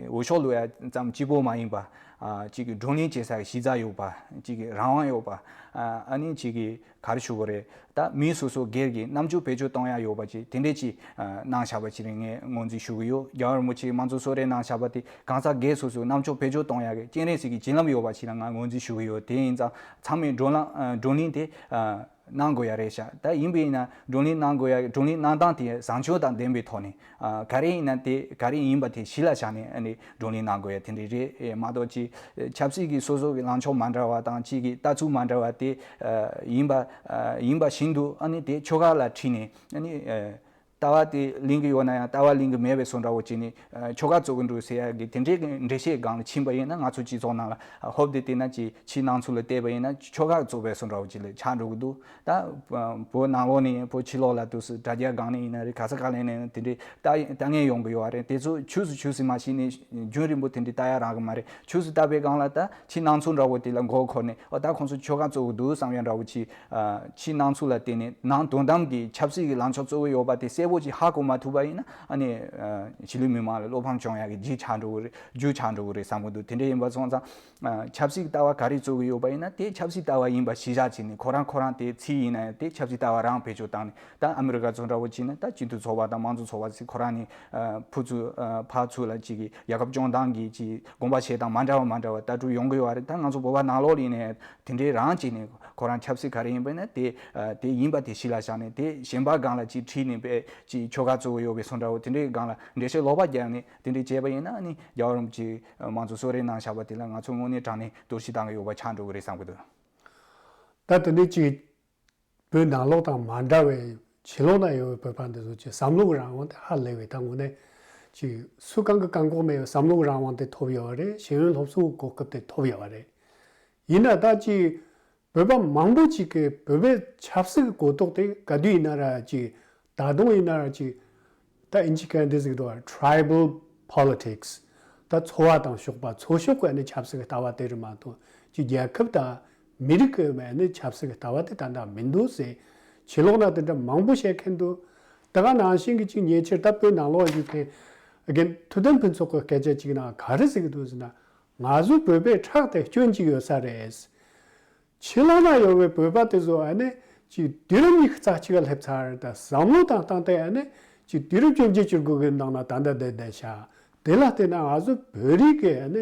འོས་ཤོག་བླུག་ཡ་ཙམ་གཅིག་པོ་མ་ཡིན་པ། ཨ་གཅིག་གི་བགྲོ་གླེང་བྱེད་ས་གི་གཞི་རྩ་ཡོད་པ། གཅིག་གི་རང་དབང་ཡོད་པ། ཨ་ཨ་ནི་གཅིག་གི་ག་རེ་ཞུ་དགོས་རེད། ད་མི་སོ་སོ་སྒེར་གྱི་རྣམ་འགྱུར་བེད་སྤྱོད་གཏོང་ཡ་ཡོད་པ་ཅིག་དེ་འདྲས་ཅིག་ཨ་གནང་བཞག་པ་ཅིག་རེད་ངས་ངོས་འཛིན་ཞུ་གི་ཡོད། རྒྱལ་བ་རིན་པོ་ཆེས་དམངས་གཙོ་གསོལ་རས་གནང་བཞག་པ་དེ་གང་ཟག་སྒེར་སོ་སོའི་རྣམ་འགྱུར་བེད་སྤྱོད་གཏོང་ཡ་གི་སྤྱན་རས་གཟིགས་ཀྱི་བྱིན་རླབས་ཡོད་པ་ཞིག་ལ་ང་ངོས་འཛིན་ཞུ་གི་ཡོད། དེ་ཡིན་ཙང་ཚང་མས་བགྲོ་གླེང་ཨ་བགྲོ་གླེང་དེ་ཨ་གནང་དགོས་ཡ་རེད་ཤག་ད་ཡིན་པ་ཡིན་ན་བགྲོ་གླེང་གནང་དགོས་ཡ་བགྲོ་གླེང་གནང་སྟངས་དེ་བཟང་སྤྱོད་དང་ལྡན་པའི་ཐོག་ནས་ཨ་ག་རེ་ཡིན་ན་དེ་ག་རེ་ཡིན་པ་དེ་གཞི་ལ་བཞག་ནས་ཨ་ནི་བགྲོ་གླེང་གནང་དགོས་ཡ་དེ་འདྲ་རེད་མ་གཏོགས་ཅིག་ཆབ་སྲིད་ཀྱི་སོ་སོ་གི་ལངས་ཕྱོགས་མ་འདྲ་བ་དང་ཅིག་གི་ལྟ་ཚུལ་མ་འདྲ་བ་དེ་ཨ་ཡིན་པ་ཨ་ཡིན་པ་བཞིན་དུ་ཨ་ནི་དེ་ཆོལ་ཁ་ལ་ཁྲིད་ནས་ཨ་ནི་ཨ་ལྟ་བ་དེ་ལེན་གྱི་ཡོད་ན་ཡང་ལྟ་བ་ལེན་གྱི་མེད་པའི་བཟོ་འདྲ་བོ་བྱས་ནས་ཨ་ཆོལ་ཁ་བཙུགས་ཀྱི་འདུག་ཟེར་ཡ་གི་དེ་འདྲའི་གི་འགྲེལ་བཤད་སྒང་ལ་ཕྱིན་པ་ཡིན་ན་ང་ཚོ་སྤྱི་ཚོགས་ནང་ལ་ཨ་ཧོབ་སྟེ་བལྟས་ན་ཅིག་ཕྱིའི་སྣང་ཚུལ་ལ་བལྟས་པ་ཡིན་ན་ཆོལ་ཁ་བཙུགས་པའི་བཟོ་འདྲ་བོ་ཅིག་ལ་ཆགས་འགྲོ་གི་འདུག་ད་བོད་ནང་ལོགས་ནས་བོད་ཕྱི་ལོགས་ལ་འདུག་སེ་དྲ་རྒྱ་སྒང་ནས་ཡིན་ན་རེད། ག་ས་ག་ལ་ཡིན་ན་དེ་འདྲའི་ལྟ་ལྟ་མཁན་ཡོང་གི་ཡོད་རེད། དེ་ཚོ་ཆོས་སུ་ཆོས་སུ་མ་ཤེས་ནས་རྒྱུན་རིང་པོ་དེ་འདྲའི་ལྟ་ཡ་རག་གི་མ་རེད། ཆོས་སུ་ལྟ་བའི་སྒང་ལ་ད་ཕྱིའི་སྣང་ཚུལ་འདྲ་བོ་དེ་ལ་མགོ་འཁོར་ནས་ཨོ་ད་ཁོང་ཚོ་ཆོལ་ཁ་བཙུགས་གི་འདུག་བསམ་ཡ་འདྲ་བོ་ཅིག་ཨ་ཕྱིའི་སྣང་ཚུལ་ལ་བརྟེན་ནས་ནང་དོན་དམ་གྱི་ཆབ་སྲིད་ཀྱི་ལངས་ཕྱོགས་གཙོ་བོ་ཡོད་པ་དེ་གསལ་ པོ་ཅིག་ཧ་གོ་མ་ཐུབ་པ་ཡིན་ན་ཨ་ནི་ཨ་གཞིས་ལུས་མི་མང་ལ་བློ་ཕམ་བྱུང་ཡག་གི་རྒྱུ་ཆགས་འགྲོ་གི་རེད། རྒྱུ་ཆགས་འགྲོ་གི་རེད་བསམ་གི་འདུག་དེ་འདྲ་ཡིན་པ་སོང་ཙང་ཨ་ཆབ་སྲིད་ལྟ་བ་ག་རེ་བཙུགས་གི་ཡོད་པ་ཡིན་ན་དེ་ཆབ་སྲིད་ལྟ་བ་ཡིན་པ་གཞི་བཞག་བྱས་ནས་ཁོ་རང་ཁོ་རང་དེ་ཚིག་ཡིན་ན་ཡང་དེ་ཆབ་སྲིད་ལྟ་བ་རང་བེད་སྤྱོད་བཏང་ནས། ད་ཨ་མི་རི་ཀ་ཚོ་འདྲ་བོ་བྱས་ན་ད་སྤྱི་འཐུས་ཚོགས་པ་དང་དམངས་གཙོ་ཚོགས་པ་ཚོས་ཁོ་རང་ནས་ཨ་ཕུ་ཚུ་ཨ་ཕར་ཚུར་ལ་ཅིག་གི་རྒྱལ་ཁབ་སྐྱོང་སྟངས་ཀྱི་ཅིག་དགོངས་པ་བཞེས་སྟངས་མ་འདྲ་བ་མ་འདྲ་བ་ལྟ་གྲུབ་ཡོང་གི་ཡོད་རེད། ད་ང་ཚོ་བོད་པ་ནང་ལོགས་ལ་ཡིན་ནའི་དེ་འདྲའི་རང་བྱས་ནས་ཁོ་རང་ཆབ་སྲིད་ག་རེ་ཡིན་པ་ཡིན་ན་དེ་ཨ་དེ་ཡིན་པ་དེ་གཞི་ལ་བཞག་ནས་དེ་གཞན་པ་སྒང་ལ་ཅིག་ཁྲིད་ནས་པས་ཅིག་ཆོལ་ཁ་གཙོ་བོ་ཡོད་པའི་སོ་འདྲ་བོ་དེ་འདྲའི་སྒང་ལ་འགྲེལ་བཤད་ལོག་པ་རྒྱག་ནས་དེ་འདྲའི་བྱས་པ་ཡིན་ན་ཨ་ནི་རྒྱལ་བ་རིན་པོ་ཆེ་དམངས་གཙོ་གསོལ་རས་གནང་བཞག་པ་དེ་ལ་ང་ཚོ་དངོས་གནས་དྲང་གནས་གཏོར་བཤིག་བཏང་གི་ཡོད་པ་ཆགས་འགྲོ་གི་རེད་བསམ་གི་འདུག་ད་དེ་ནས་ཅིག་བོད་ནང་ལོགས་དང་མ་འདྲ་བའི་ཕྱི་ལོགས་ན་ཡོད་པའི་བོད་པ་འདི་ཚོ་ཅིག་བསམ་བློ་གི་རང་དབང་དེ་ཧ་ལས་པའི་ད་དངོས་གནས་ཅིག་སུ་གང་གི་བཀག་འགོག་མེད་པའི་བསམ་བློ་གི་རང་དབང་དེ་ཐོབ་ཡོད་པ་རེད། ཤེས་ཡོན་སློབ་གསོའི་གོ་སྐབས་དེ་ཐོབ་ཡོད་པ་རེད། ཡིན་ན་ད་ཅིག་བོད་པ་མང་པོ་ཅིག་གིས་བོད་པའི་ཆབ་སྲིད་ཀྱི་གོ་རྟོགས་དེ་ག་དུས་ཡིན་ན་ར་ཅིག་ད་དུང་ཡིན་ན་ར་ཅིག་ད་ཨིན་ཇི་སྐད་འདི་ཟིག་འདུག་བ། Tribal politics། ད་ཚོ་བ་དང་ཕྱོགས་པ་ཚོ་ཕྱོགས་ཀྱི་ཨ་ནི་ཆབ་སྲིད་ཀྱི་ལྟ་བ་དེ་རེད་མ་གཏོགས་ཅིག་རྒྱལ་ཁབ་དང་མི་རིགས་ཀྱི་ཨ་ནི་ཆབ་སྲིད་ཀྱི་ལྟ་བ་དེ་ད་ལྟ་མི་འདུག་ཟེར། ཕྱི་ལོགས་ན་དེ་འདྲ་མང་པོ་བཤད་མཁན་འདུག་ད་ག་ནང་བཞིན་གྱི་ཅིག་ཉེ་ཆར་ད་བོད་ནང་ལོགས་ཡོད་མཁན་རྒན་ཐུབ་བསྟན་ཕུན་ཚོགས་ཀྱི་སྐད་ཆ་ཅིག་ནང་ག་རེ་ཟེར་གྱི་འདུག་ཟེར་ན། ང་ཚོ་བོད་པའི་ཁྲག་དེ་སྐྱོན་གཅིག་ཡོད་ས་རེད། ཕྱི་ལོགས་ན་ཡོད་པའི་བོད་པ་དེ་ཚོ་ཨ་ནི་ཅིག་དུས་རབས་ཉི་ཤུ་རྩ་གཅིག་ལ་སླེབས་ཚར། ད་བསམ་བློ་བཏང་སྟངས་དེ་ཨ་ནི་ཅིག་དུས་རབས་བཅོ་བརྒྱད་བཅུ་དགུ་གི་ནང་ན་ད་ལྟ་བསྡད་བསྡད་ཤག་དེ་ལ་བལྟས་ན་ང་ཚོ་བོད་རིགས་ཀྱི་ཨ་ནི་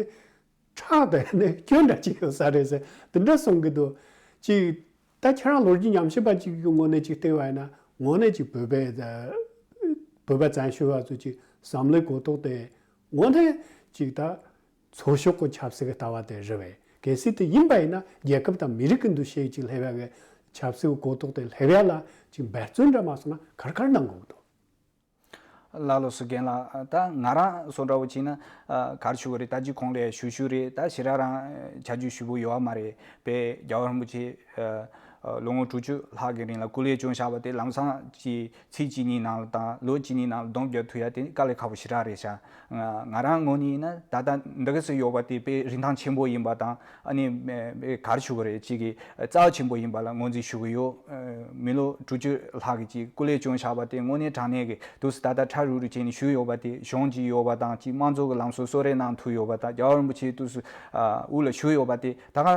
ཁྲག་དེ་ཨ་ནི་སྐྱོན་འདྲ་ཅིག་ཡོད་ས་རེད་ཟེར་དེ་འདྲ་གསུང་གི་འདུག་ཅིག་ད་ཁྱེད་རང་ལོ་རྒྱུས་ཉམས་ཞིབ་པ་ཅིག་གི་ངོས་ནས་ཅིག་བལྟས་པ་ཡིན་ན་དངོས་གནས་ཅིག་བོད་པའི་བོད་པ་བཙན་བྱོལ་བ་ཚོ་ཅིག་བསམ་བློའི་གོ་རྟོགས་དེ་དངོས་གནས་ཅིག་ད། ཚོ་ཤོག་གི་ཆབ་སྲིད་ཀྱི་ལྟ་བ་དེ་རེད་པས། གལ་སྲིད་དེ་ཡིན་པ་ཡིན་ན་རྒྱལ་ཁབ་དང་མི་རིགས་ཀྱི་འདུ་ཤེས་ཅིག་སླེབས་ཡག་གི་ཆབ་སྲིད་ཀྱི་གོ་རྟོགས་དེ་སླེབས་ཡག་ལ་ཅིག་འབད་བརྩོན་འདྲ་མ་སོང་ན་ག་རེ་ག་རེ་གནང་དགོས་ཀྱི་འདུག་ལགས་ལགས་སོ་རྒན་ལགས། ད་ང་རང་སོ་འདྲ་བོ་བྱས་ན་ཨ་ག་རེ་ཞུ་གི་རེད། ད་ཅི་གོང་ལ་ཞུ་ཞུ་རེད། ད་ཞེ་དྲག་རང་ཆ་རྒྱུས་ཞུ་བོ་ཡོད་མ་རེད་པས། རྒྱལ་བ་རིན་པོ་ཆེ་ཨ་ཨ་ལོ་ངོ་དྲུག་ཅུ་ལྷག་གི་རིང་ལ་སྐུ་ལས་བསྐྱོན་བཞག་པ་དེ་ལམ་སང་ཅིག་ཚེ་གཅིག་གཉིས་ནང་ལ་དང་ལོ་གཅིག་གཉིས་ནང་ལ་སྡོམ་རྒྱག་ཐུབ་ཡ་དེ་དཀའ་ལས་ཁག་པོ་ཞེ་དྲག་རེད་ཤག་ང་ང་རང་ངོས་ནས་ཡིན་ན་ད་ལྟ་འདི་ག་སེ་ཡོད་པ་དེ་དཔེ་རིན་ཐང་ཆེན་པོ་ཡིན་པ་དང་ཨ་ནི་མེ་མེ་ག་རེ་ཞུ་གི་རེད། ཅིག་གི་རྩ་བ་ཆེན་པོ་ཡིན་པ་ལ་ངོས་འཛིན་ཞུ་གི་ཡོད། མི་ལོ་དྲུག་ཅུ་ལྷག་གི་ཅིག་སྐུ་ལས་བསྐྱོན་བཞག་པ་དེ་དངོས་གནས་དྲང་གནས་ཀྱི་དུས་སུ་ད་ལྟ་ཁྲ་རུ་རུ་བྱས་ནས་བཞུགས་ཡོད་པ་དེ་གཞུང་གཅིག་ཡོད་པ་དང་ཅིག་དམངས་གཙོ་གི་ལམ་སྲོལ་གསོལ་རས་གནང་ཐུབ་ཡོད་པ་དང་རྒྱལ་བ་རིན་པོ་ཆེ་དུས་སུ་ཨ་དབུ་ལ་བཞུགས་ཡོད་པ་དེ། ད་ག་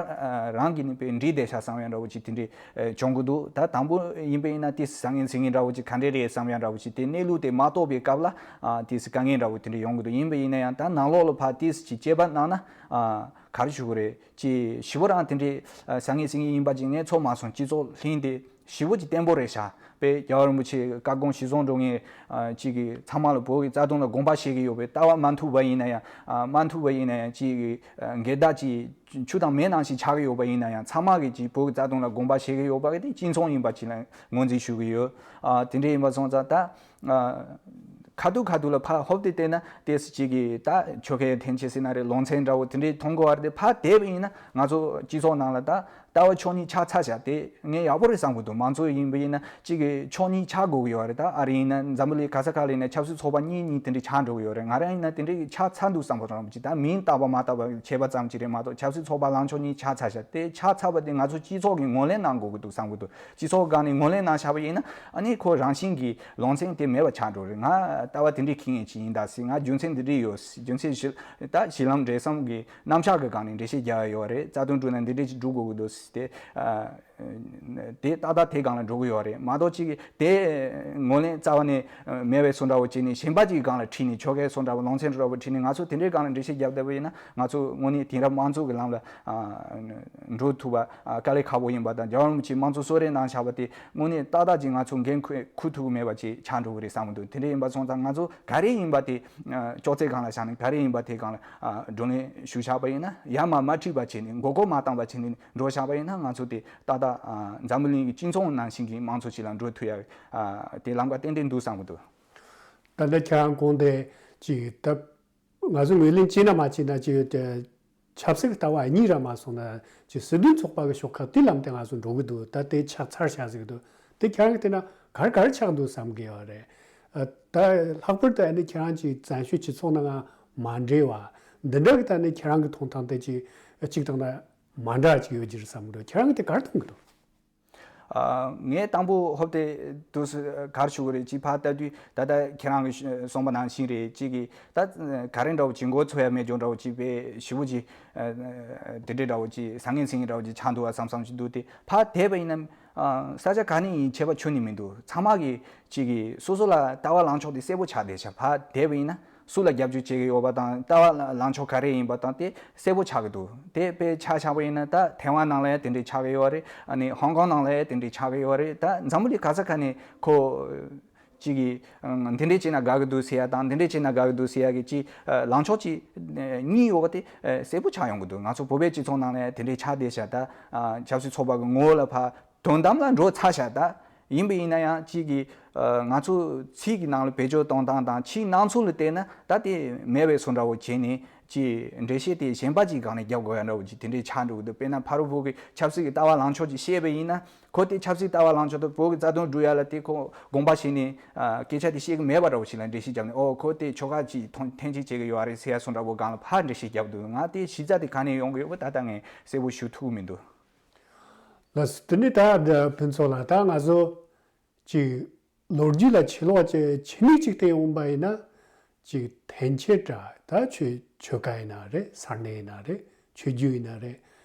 རང་གིས་ནི་དཔེ་འགྲིག་བསྡད་ཤག་བསམ་ཡ་འདྲ་བོ་ཅིག་དེ་འདྲས་ཨེ་བྱུང་གི་འདུག་ད་དང་པོ་ཡིན་པ་ཡིན་ན་ཏིས་ཟང་ངེ་ཟིང་ངེ་འདྲ་བོ་ཅིག་ག་འདྲས་རེད་བསམ་ཡ་འདྲ་བོ་ཅིག་དེ་གནས་ལུགས་དེ་མ་རྟོགས་པའི་སྐབས་ལ་ཨ་ཏིས་དཀའ་ངལ་འདྲ་བོ་དེ་འདྲས་ཡོང་གི་འདུག་ཡིན་པ་ཡིན་ན་ཡང་ད་ནང་ལོགས་ལ་ཕར་ཏིས་ཅིག་དཔྱད་པ་གནང་ན་ཨ་ག་རེ་ཞུ་གི་རེད། ཅིག་ཞི་བོ་རང་དེ་འདྲས་ཨ་ཟང་ངེ་ཟིང་ངེ་ཡིན་པ་ཅིག་ངས་ཚོར་མ་སོང་། སྤྱི་ཚོགས་ལྷིང་དེ་ཞི་བོ་ཅིག་བརྟན་པོ་རེད་ཤག་དཔེ་རྒྱལ་བ་རིན་པོ་ཆེ་བཀའ་དགོངས་གཞིར་བཟུང་འགྲོ་མཁན་ཨ་ཅིག་གིས་ཚང་མ་ལ་བོད་ཀྱི་རྩ་དོན་ལ་དགོངས་པ་བཞེས་ཀྱི་ཡོད་པའི་ལྟ་བ་མ་མཐུན་པ་ཡིན་ན་ཡང་ཨ་མ་མཐུན་པ་ཡིན་ན་ཡང་ཅིག་གིས་ཨ་འགལ་ཟླ་ཅིག་ཆུ་དང་མེ་ནང་བཞིན་ཆགས་ཀྱི་ཡོད་པ་ཡིན་ན་ཡང་ཚང་མ་གིས་ཅིག་བོད་ཀྱི་རྩ་དོན་ལ་དགོངས་པ་བཞེས་ཀྱི་ཡོད་པ་གི་དེ་གཅིག་མཚུངས་ཡིན་པ་ཅིག་ལ་ངོས་འཛིན་ཞུ་གི་ཡོད། ཨ་དེ་འདྲ་ཡིན་པ་སོང་ཙང་ད་ཨ་ཁ་ཐུག་ཁ་ཐུག་ལ་ཕར་ཧོབ་སྟེ་བལྟས་ན་ཏོག་ཙམ་ཅིག་གིས་ད་ཆོལ་ཁའི་འཐེན་འཁྱེར་ཟེར་ན་རེད། ལོག་འཚོ་འདྲ་བོ་དེ་འདྲའི་མཐོང་གི་ཡོད་རེད་དེ། ཕར་བལྟས་པ་ཡིན་ན་ང་ཚོ་སྤྱི་ཚོགས་ནང་ལ་ད་ལྟ་བ་ཕྱོགས་གཉིས་ཆགས་ཚར་ཤག་དེ་ངས་ཡག་པོ་རེད་བསམ་གི་འདུག་མང་གཙོ་ཡིན་པ་ཡིན་ན་གཅིག་གི་ཕྱོགས་གཉིས་ཆགས་དགོས་ཀྱི་ཡོད་རེད། ད་ཨ་རི་ཡིན་ན་འཛམ་བུ་གླིང་ག་ས་ག་ལ་ཡིན་ན་ཆབ་སྲིད་ཚོགས་པ་གཉིས་གཉིས་དེ་འདྲ་ཆགས་འགྲོ་གི་ཡོད་རེད། ང་རང་ཡིན་ན་དེ་འདྲ་ཆགས་ཚར་འདུག་བསམ་པ་རང་ཅིག་ད་མིང་བཏགས་པ་མ་བཏགས་པ་ཁྱད་པར་ཙམ་ཅིག་རེད་མ་གཏོགས་ཆབ་སྲིད་ཚོགས་པ་ལངས་ཕྱོགས་གཉིས་ཆགས་ཚར་ཤག་དེ་ཆགས་ཚར་བ་དེ་ང་ཚོ་སྤྱི་ཚོགས་ཀྱིས་ངོས་ལེན་གནང་དགོས་ཀྱི་འདུག་བསམ་གི་འདུག་སྤྱི་ཚོགས་སྒང་ནས་ངོས་ལེན་གནང་བཞག་པ་ཡིན་ན་ཨ་ནི་ཁོ་རང་བཞིན་གྱིས་ལོག་འཚོ་དེ་མེད་པ་ཆགས་འགྲོ་རེད། ང་ལྟ་བ་དེ་འདྲའི་འཁྱེར་མཁན་ཅིག་ཡིན་ད་ཟེར། ང་རྒྱུ་མཚན་འདི་འདྲ་ཡོད། རྒྱུ་མཚན་གཞི་ད་གཞི་ལམ་འབྲས་བུ་གི་རྣམ་གཞག་གི་སྒང་ནས་འགྲེལ་བཤད་རྒྱག་ཡ་ཡོད་རེད། རྩ་དོན་སྒྲུབ་ན་འདི་འདྲ་ཅིག་སྒྲུབ་དགོས་ཀྱི་འདུག་ཟེར་ཏེ། ཨ། དེ་ཏག་ཏག་དེ་སྒང་ལ་འགྲོ་གི་ཡོད་རེད་མ་གཏོགས་ཅིག་དེ་ངོས་ལེན་རྩ་བ་ནས་མེད་པའི་བཟོ་འདྲ་བོ་བྱས་ནས་གཞན་པ་ཅིག་གི་སྒང་ལ་ཁྲིད་ནས་ཆོལ་ཁའི་བཟོ་འདྲ་བོ་ལོག་འཚོ་འདྲ་བོ་ཁྲིད་ནས་ང་ཚོ་དེ་འདྲའི་སྒང་ལ་འགྲེལ་བཤད་རྒྱབ་བསྡད་པ་ཡིན་ན་ང་ཚོ་དངོས་གནས་དེང་རབས་དམངས་གཙོ་གི་ལམ་ལ་འགྲོ་ཐུབ་པ་དཀའ་ལས་ཁག་པོ་ཡིན་པ་དང་རྒྱལ་བ་རིན་པོ་ཆེས་དམངས་གཙོ་གསོལ་རས་གནང་བཞག་པ་དེ་དངོས་གནས་ཏག་ཏག་ཅིག་ང་ཚོ་འགན་འཁུར་ཐུབ་ཀྱི་མེད་པ་ཅིག་ཆགས་འགྲོ་གི་རེད་བསམ་གི་འདུག་དེ་འདྲ་ཡིན་པ་སོང་ཙང་ང་ཚོ་ག་རེ་ཡིན་པ་དེ་ཅོག་ཙེ་སྒང་ལ་བཞག་ནས་ག་རེ་ཡིན་པ་དེ་སྒང་ལ་བགྲོ་གླེང་ཞུ་བཞག་པ་ཡིན་ན་ཡར་མར་མ་ཁྲིད་པ་བྱས་ནས་མགོ་སྐོར་མ་བཏང་པ་བྱས་ནས་འགྲོ་བཞག་པ་ཡིན་ན་ང་ཚོ་དེ་ཏག་ཏག་ཨ་འཛམ་བུ་གླིང་གི་སྤྱི་ཚོགས་ནང་བཞིན་གྱི་དམངས་གཙོ་ཞིག་ལ་འགྲོ་ཐུབ་ཡ་དེ་ལམ་ཁ་ཏན་ཏན་འདུག་བསམ་གི་འདུག་ད་ལྟ་ཁྱེད་རང་གོང་དེ་ཅིག་ད་ང་ཚོ་ངོས་ལེན་བྱས་ན་མ་བྱས་ན་ཅིག་ཆབ་སྲིད་ཀྱི་ལྟ་བ་གཉིས་ར་མ་སོང་ན་ཅིག་སྲིད་དོན་ཚོགས་པ་གི་ཤོག་ཁག་དེ་ལམ་དེ་ང་ཚོ་འགྲོ་གི་འདུག་ད་དེ་ཆགས་ཚར་བཞག་ཟིག་འདུག་དེ་ཁྱེད་རང་གི་བལྟས་ན་ག་རེ་ག་རེ་ཆགས་འདུག་བསམ་གི་ཡོད་རེད། ད་ལྷག་པར་དུ་ཨ་ནི་ཁྱེད་རང་ཅིག་བཙན་བྱོལ་སྤྱི་ཚོགས་ནང་ང་མ་འབྲེལ་བ་འདི་འདྲ་གི་ད་ནི་ཁྱེད་རང་གི་མཐོང་སྟངས་དེ་ཅིག་གཅིག་དང་ན་མ་འདྲ་ཅིག་ཡོད་ཀྱི་རེད་བསམ་གི་འདུག་ཁྱེད་རང་གི་དེ་ག་རེ་མཐོང་གི་འདུག་ཨ། ངས་དང་པོ་ཧོབ་སྟེ་དུས་སུ་ག་རེ་ཞུ་གི་རེད། ཅིག་ཕར་ལྟ་དུས་ད་ལྟ་ཁྱེད་རང་གིས་གསུངས་པ་ནང་བཞིན་རེད། ཅིག་གིས་ད་ག་རེ་འདྲ་བོ་ཅིག་མགོ་ཚོས་ཡ་མེད་འཇོག་འདྲ་བོ་ཅིག་དཔེ་ཞེ་པོ་ཅིག་དེ་འདྲའི་འདྲ་བོ་ཅིག་ཟང་ངེ་ཟིང་ངེ་འདྲ་བོ་ཅིག་ཆགས་འདུག་བ་བསམ་བསམ་ཅིག་འདུག་སྟེ། ཕར་བལྟས་པ་ཡིན་ན། ཨ། ས་ཆ་ག་ནས་ཡིན་ཁྱད་པར་ཆོད་ནི་མི་འདུག་ཚང་མ་གིས་ཅིག་གིས་སོ་སོ་ལ་ལྟ་བ་ལངས་ཕྱོགས་དེ་གསལ་པོ་ཆགས་བསྡད་ཤག་ཕར་བལྟས་པ་ཡིན་ན། སུ་ལ་རྒྱབ་སྐྱོར་བྱེད་ཀྱི་ཡོད་པ་དང་ལྟ་བ་ལངས་ཕྱོགས་ག་རེ་ཡིན་པ་དང་དེ་གསལ་པོ་ཆགས་ཀྱི་འདུག་དེ་དཔེ་ཆ་བཞག་པ་ཡིན་ན་ད་ཐའེ་ཝན་ནང་ལ་ཡང་དེ་འདྲས་ཆགས་ཀྱི་ཡོད་རེད། ཨ་ནི་ཧོང་ཀོང་ནང་ལ་ཡང་དེ་འདྲས་ཆགས་ཀྱི་ཡོད་རེད། ད་འཛམ་བུ་གླིང་ག་ས་ག་ནས་ཁོ་གཅིག་གིས་འདི་འདྲས་བྱས་ན་དགའ་གི་འདུག་ཟེར་ཡ་དང་འདི་འདྲས་བྱས་ན་དགའ་གི་འདུག་ཟེར་ཡ་གི་གཅིག་ལངས་ཕྱོགས་གཅིག་གཉིས་ཡོད་པ་དེ་གསལ་པོ་ཆགས་ཡོང་གི་འདུག་ང་ཚོ་བོད་པའི་སྤྱི་ཚོགས་ནང་ལ་ཡང་དེ་འདྲས་ཆགས་བསྡད་ཤག་ད་ཆབ་སྲིད་ཚོགས་པ་གི་ངོ་བོ་ལ་ཕར་དོན་དམ་ལ་འགྲོ་ཚར་ཤག་ད་ཡིན་པ་ཡིན་ན་ཡང་གཅིག་གིས་ང་ཚོ་ཚིག་གི་ནང་ལ་བེད་སྤྱོད་གཏོང་སྟངས་དང་ཕྱིའི་སྣང་ཚུལ་ལ་བལྟས་ན་ད་དེ་མེད་པའི་བཟོ་འདྲ་བོ་བྱས་ནས་ཅིག་འགྲེལ་བཤད་དེ་གཞན་པ་ཅིག་སྒང་ནས་རྒྱབ་དགོས་ཡ་འདྲ་བོ་ཅིག་དེ་འདྲས་ཆགས་འགྲོ་གི་འདུག་དཔེར་ན་ཕ་རོལ་པོ་གི་ཆབ་སྲིད་ཀྱི་ལྟ་བ་ལངས་ཕྱོགས་ཅིག་བཤད་པ་ཡིན་ན་ཁོ་དེ་ཆབ་སྲིད་ལྟ་བ་ལངས་ཕྱོགས་དང་བོད་ཀྱི་རྩ་དོན་སྒྲུབ་ཡ་ལ་དེ་ཁོ་དགོངས་པ་བཞེས་ནས་སྐད་ཆ་དེ་བཤད་གི་མེད་པ་འདྲ་བོ་ཞིག་ལ་འགྲེལ་བཤད་བརྒྱབ་ནས་ཨོ་ཁོ་དེ་ཕྱོགས་ཁག་ཅིག་མཐོང་འཐེན་འཁྱེར་བྱེད་གི་ཡོད་རེད་ཟེར་ཡ་བཟོ་འདྲ་བོ་སྒང་ལ་ཕར་འགྲེལ་བཤད་བརྒྱབ་འདུག་ང་དེ་གཞི་རྩ་དེ་ག་ནས་ཡོང་གི་ཡོད་པ་ད་ལྟ་ངས་གསལ་པོ་ཞུ་ཐུབ་ཀྱི་མི་འདུག་ལགས་སོ། དེ་ནས་ད་འདི་ཕུན་ཚོགས་ལགས། ད་ང་ཚོ་ཅིག་ལོ་རྒྱུས་ལ་ཕྱི་ལོགས་ཀྱི་ཕྱི་མིག་ཅིག་བལྟས་ཡོང་པ་ཡིན་ན། ཅིག་འཐེན་འཁྱེར་འདྲ་ད་ཆོས་ཆོལ་ཁ་ཡིན་ན་རེད། ས་གནས་ཡིན་ན་རེད། ཆོས་བརྒྱུད་ཡིན་ན་རེད།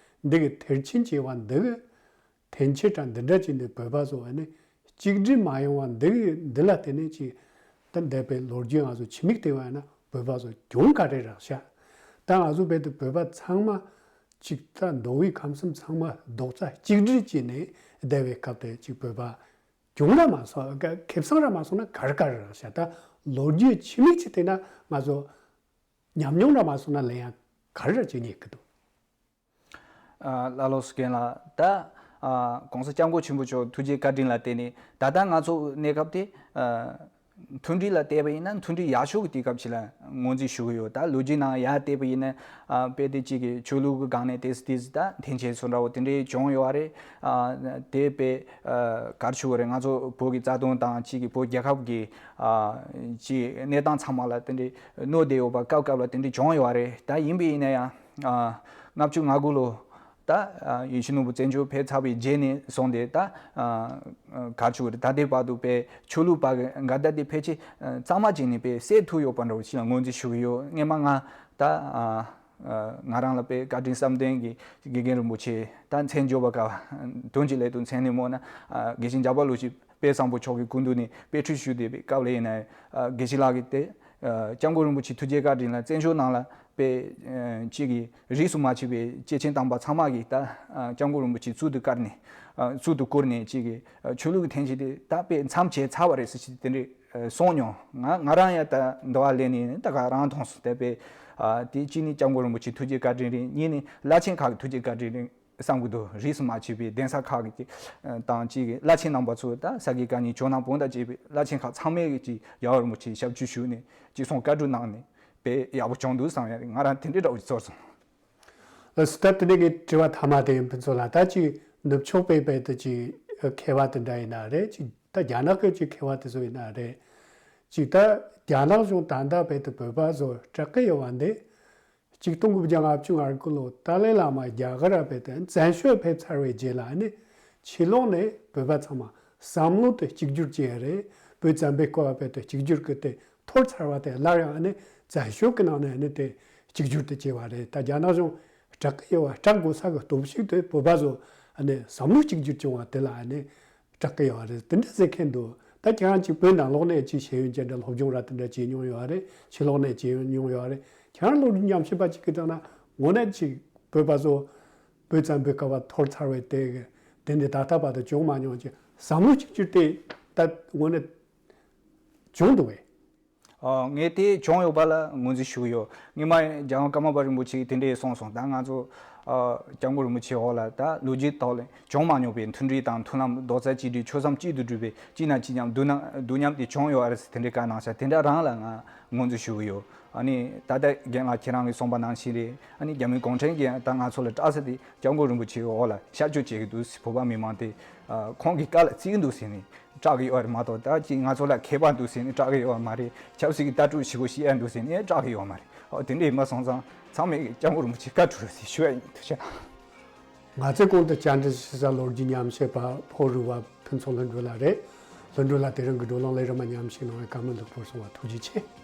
འདི་གི་མཐར་ཕྱིན་བྱས་པ་འདི་གི་འཐེན་འཁྱེར་འདྲ་འདི་འདྲ་ཅིག་ནས་བོད་པ་ཚོ་ཨ་ནི་གཅིག་སྒྲིལ་མ་ཡོང་བ་འདི་གི་འདི་ལ་བརྟེན་ནས་ཅིག་ད་འདས་པའི་ལོ་རྒྱུས་ང་ཚོ་ཕྱི་མིག་བལྟས་པ་ཡིན་ན་བོད་པ་ཚོ་གྱོང་ག་རེ་རག་ཤག་ད་ང་ཚོ་བོད་དུ་བོད་པ་ཚང་མ་ཅིག་ད་མདོ་དབུས་ཁམས་གསུམ་ཚང་མ་རྡོག་རྩ་གཅིག་སྒྲིལ་བྱས་ནས་བསྡད་པའི་སྐབས་དེ་ཅིག་བོད་པ་གྱོང་ར་མ་སོང་། ཁེ་བཟང་ར་མ་སོང་ན་ག་རེ་ག་རེ་རག་ཤག་ད་ལོ་རྒྱུས་ཕྱི་མིག་ཅིག་བལྟས་ན་ང་ཚོ་ཉམས་མྱོང་ར་མ་སོང་ན་ལེན་ཡ་ག་རེ་ར་བྱེད་ཉེན་གི་འདུག་ཨ། ལ་ལོ་སུ་རྒན་ལགས། ད་ཨ་༸གོང་ས་སྐྱབས་མགོན་ཆེན་པོ་མཆོག་ཐུགས་རྗེ་བཀའ་དྲིན་ལ་བརྟེན་ནས་ད་ལྟ་ང་ཚོ་གནས་སྐབས་དེ་ཨ་མཐུན་སྒྲིལ་ལ་བལྟས་པ་ཡིན་ན་མཐུན་སྒྲིལ་ཡག་ཤོས་ཀྱི་དུས་སྐབས་ཤིག་ལ་ངོས་འཛིན་ཞུ་གི་ཡོད། ད་ལོ་རྒྱུས་ནང་ཡར་བལྟས་པ་ཡིན་ན་ཨ་དཔེ་དེ་གཅིག་གི་ཆོས་ལུགས་ཀྱི་སྒང་ནས་ཏོག་ཙམ་ཏོག་ཙམ་ད་འཐེན་འཁྱེར་སོགས་འདྲ་བོ་དེ་འདྲའི་བྱུང་ཡོད་རེད། ཨ་དེ་དཔེ་ཨ་ག་རེ་ཞུ་དགོས་རེད། ང་ཚོ་བོད་ཀྱི་རྩ་དོན་དང་གཅིག་གི་བོད་རྒྱལ་ཁབ་ཀྱི་ཨ་གཅིག་གནས་སྟངས་ཚང་མ་ལ་དེ་འདྲའི་གནོད་བསྡད་ཡོད་པ་སྐབས་སྐབས་ལ་དེ་འདྲའི་བྱུང་ཡོད་རེད། ད་ཡིན་པ་ཡིན་ན་ཡང་། ཨ་ལྔ་བཅུ་ང་དགུ་ལོ་ད་ཨ་ཡིད་བཞིན་ནོར་བུ་བཙན་བྱོལ་ཕེབས་ཚར་བའི་རྗེས་ནས་བཟུང་སྟེ་ད་ཨ་ཨ་ག་རེ་ཞུ་དགོས་རེད། ད་ལྟའི་བར་དུ་དཔེ་ཆོས་ལུགས་བར་གྱི་འགལ་ཟླ་དེ་ཕལ་ཆེར་ཨ་གཙང་མ་བྱས་ནས་དཔེ་སེལ་ཐུབ་ཡོད་པ་འདྲ་བོ་ཞིག་ལ་ངོས་འཛིན་ཞུ་གི་ཡོད། སྔོན་མ་ང་ད་ཨ་ཨ་ང་རང་ལ་དཔེ་བཀའ་དྲིན་བསམ་གཏན་གྱི་དགེ་རྒན་རིན་པོ་ཆེ་ད་མཚན་བརྗོད་པ་དཀའ་བ་དོན་གྱི་ལས་དུ་མཚན་ནས་སྨོས་ན་ཨ་དགེ་བཤེས་འཇམ་དཔལ་བློ་གྲོས་དཔལ་བཟང་པོ་མཆོག་གི་སྐུ་མདུན་ནས་དཔེ་ཁྲིད་ཞུས་བསྡད་པའི་སྐབས་ལ་ཡིན་ན་ཨ་དགེ་བཤེས་ལགས་ཀྱིས་དེ་ཨ་སྐྱབས་མགོན་རིན་པོ་ཆེ་ཐུགས་རྗེ་བཀའ་དྲིན་ལ་བཙན་བྱོལ་ནང་ལ་དཔེ་ཨ་གཅིག་གིས་རིས་སུ་མ་ཆད་པའི་སྐྱེས་ཆེན་དམ་པ་ཚང་མ་གིས་ད་ཨ་སྐྱབས་མགོན་རིན་པོ་ཆེ་གཙུག་ཏུ་བཀུར་ནས་ཨ་གཙུག་ཏུ་བཀུར་ནས་གཅིག་གིས་ཨ་ཆོས་ལུགས་ཀྱི་འཐེན་འཁྱེར་དེ་ད་དཔེ་མཚམས་བཅད་ཚར་བ་རེད་ཟེར་ཞིག་དེ་འདྲའི་ཨ་གསུངས་མྱོང་། ང་ང་རང་ཡང་ད་འདི་བ་ལས་ནས་ད་ག་རང་མཐོང་སོང་། དེ་དཔེ་ཨ་དེ་གཅིག་ནི་སྐྱབས་མགོན་རིན་པོ་ཆེ་ཐུགས་རྗེ་བཀའ་དྲིན་རེད། གཉིས་ནི་བླ་ཆེན་ཁག་གི་ཐུགས་རྗེ་བཀའ་དྲིན་རེད། བསམ་གྱི་འདུག་རིས་སུ་མ་ཆད་པའི་གདན་ས་ཁག་གི་དང་གཅིག་གི་བླ་ཆེན་རྣམ་པ་ཚོ་དང་ས་དགེ་བཀའ་རྙིང་ཇོ་ནང་བོན་དང་བཅས་པའི་བླ་ཆེན་ཁག་ཚང་མས་ཀྱི་རྒྱལ་བ་རིན་པོ་ཆེ་ཞབས་ཕྱི་ཞུས་ནས་ཅིག་སོང་བཀའ་སྒྲུབ་གནང་ནས་དཔེ་ཡག་པོ་བྱུང་འདུག་བསམ་ཡ་རེད། ང་རང་དེ་འདྲའི་འདྲ་བོ་ཅིག་ཚོར་སོང་། ལགས་སོ། ད་དེ་ནས་ཀྱི་དྲི་བ་མཐའ་མ་དེ་ཡིན། ཕུན་ཚོགས་ལགས། ད་ཅིག་ནུབ་ཕྱོགས་པའི་བར་དུ་ཅིག་མཁས་པ་དེ་འདྲ་ཡིན་ན་རེད། ཅིག་ད་རྒྱ་ནག་གི་ཅིག་མཁས་པ་དེ་ཚོ་ཡིན་ན་རེད། ཅིག་ད་རྒྱ་ནག་གཞུང་ད་ལྟ་བར་དུ་བོད་པ་ཚོ་སྐྲག་གི་ཡོད་པ་འདི། ཆིག་སྟོང་དགུ་བརྒྱ་ལྔ་བཅུ་ང་དགུ་ལོ་ཏཱ་ལའི་བླ་མ་རྒྱ་གར་ར་བོད་དུ་བཙན་བྱོལ་ཕེབས་ཚར་བའི་རྗེས་ལ་ནི་ཕྱི་ལོགས་ནས་བོད་པ་ཚང་མ་བསམ་བློ་དེ་གཅིག་གྱུར་བྱས་རེད། བོད་བཙན་པོའི་སྐབས་བོད་དུ་གཅིག་གྱུར་གྱི་དེ་འཐོར་ཚར་བ་དེ་སླར་ཡང་ནི་བཙན་བྱོལ་གྱི་ནང་ནས་ནི་དེ་གཅིག་གྱུར་དུ་བྱས་པ་རེད། ད་རྒྱ་ནག་གཞུང་སྐྲག་གི་ཡོད་པ་སྐྲག་དགོས་ས་གི་སྟོབས་ཤུགས་དེ་བོད་པ་ཚོ་ནི་བསམ་བློ་གཅིག་གྱུར་བྱུང་བ་དེ་ལ་ནི། སྐྲག་གི་ཡོད་རེད། དེ་འདྲ་ཟེར་མཁན་འདུག་ད་ཁྱེད་རང་ཅིག་བོད་ནང་ལོགས་ནས་ཅིག་ཤེས་ཡོན་ཅན་འདྲ་སློབ་སྦྱོང་ར་དེ་འདྲ་བྱེད་མྱོང་ཡོད་རེད། ཕྱི་ལོགས་ནས་བྱེད་མྱོང་ཡོད་རེད། ཁྱེད་རང་སློབ་གྲྭ་ཉམས་ཞིབ་པ་ཅིག་གི་སྟེང་ན་དངོས་གནས་ཅིག་བོད་པ་ཚོ་བོད་བཙན་པོའི་སྐབས་བ་འཐོར་ཚར་བའི་དེ་དེ་འདྲ་ད་ལྟ་བར་དུ་བྱུང་མ་མྱོང་ཅིག་བསམ་བློ་གཅིག་གྱུར་དེ་ད་དངོས་གནས་བྱུང་འདུག་བས། ཨ། ངས་དེ་བྱུང་ཡོད་པ་ལ་ངོས་འཛིན་ཞུ་གི་ཡོད། སྔོན་མ་རྒྱལ་དབང་ཀརྨ་པ་རིན་པོ་ཆེས་དེ་འདྲས་གསུངས་སོང་། ད་ང་ཚོ་ཨ་སྐྱབས་མགོན་རིན་པོ་ཆེའི་འོག་ལ་ད་ལོ་རྒྱུས་ཐོག་ལ་བྱུང་མ་མྱོང་བའི་མཐུན་སྒྲིལ་དང་མཐུན་ལམ་རྡོག་རྩ་གཅིག་སྒྲིལ་ཆོལ་གསུམ་གཅིག་ཏུ་སྒྲིལ་བའི་གཅིག་ན་གཅིག་མཉམ་སྡུག་ན་སྡུག་མཉམ་དེ་བྱུང་ཡོད་རེད་ཟེར་དེ་འདྲའི་བཀའ་གནང་ཤག་དེ་འདྲ་རང་ལ་ང་ངོས་འཛིན་ཞུ་གི་ཡོད། ཨ་ནི་ད་ལྟ་རྒན་ལགས་ཁྱེད་རང་གིས་གསུངས་པ་ནང་བཞིན་རེད། ཨ་ནི་རྒྱ་མི་གུང་ཁྲན་གྱིས་ད་ང་ཚོ་ལ་སྐྲག་ས་དེ་སྐྱབས་མགོན་རིན་པོ་ཆེའི་འོག་ལ་ཤར་བསྐྱོད་བྱེད་ཀྱི་འདུག་ཟེར་བོད་པ་མི་མང་དེ་ཨ་ཁོང་གི་བཀའ་ལ་བརྩི་གི་འདུག་ཟེར་ནས། སྐྲག་གི་ཡོད་རེད་མ་གཏོགས་ད་ཅིག་ང་ཚོ་ལ་ཁྱད་པར་འདུག་ཟེར་ནས་སྐྲག་གི་ཡོད་མ་རེད། ཆབ་སྲིད་ཀྱི་ལྟ་གྲུབ་ཞིག་པོ་ཤེས་ཡ་འདུག་ཟེར་ནས་སྐྲག་གི་ཡོད་མ་རེད། ཨོ་དེ་འདྲ་ཡིན་པ་སོང་ཙང་ཚང་མས་སྐྱབས་མགོན་རིན་པོ་ཆེ་བཀའ་དྲིན་ཆེ་ཟེར་ཞུ་ཡ་ཡིན། ཐུགས་རྗེ་གནང་། ང་ཚོས་གོང་དུ་བཅར་འདྲི་ཞུ་ས་ལོ་རྒྱུས་ཉམས་ཞིབ་པ་ཕོ་རུ་བ་ཕུན་ཚོགས་ལྷུན་གྲུབ་ལགས་རེད། ལྷུན་གྲུབ་ལགས་དེ་རིང་གི་བགྲོ་གླེང་ལས་རིམ་མ་མཉམ་ཞུགས་གནང་བའི་བཀའ་མོལ་ལེགས་པོ་གསུང་བ་ཐུགས་རྗེ་ཆེ།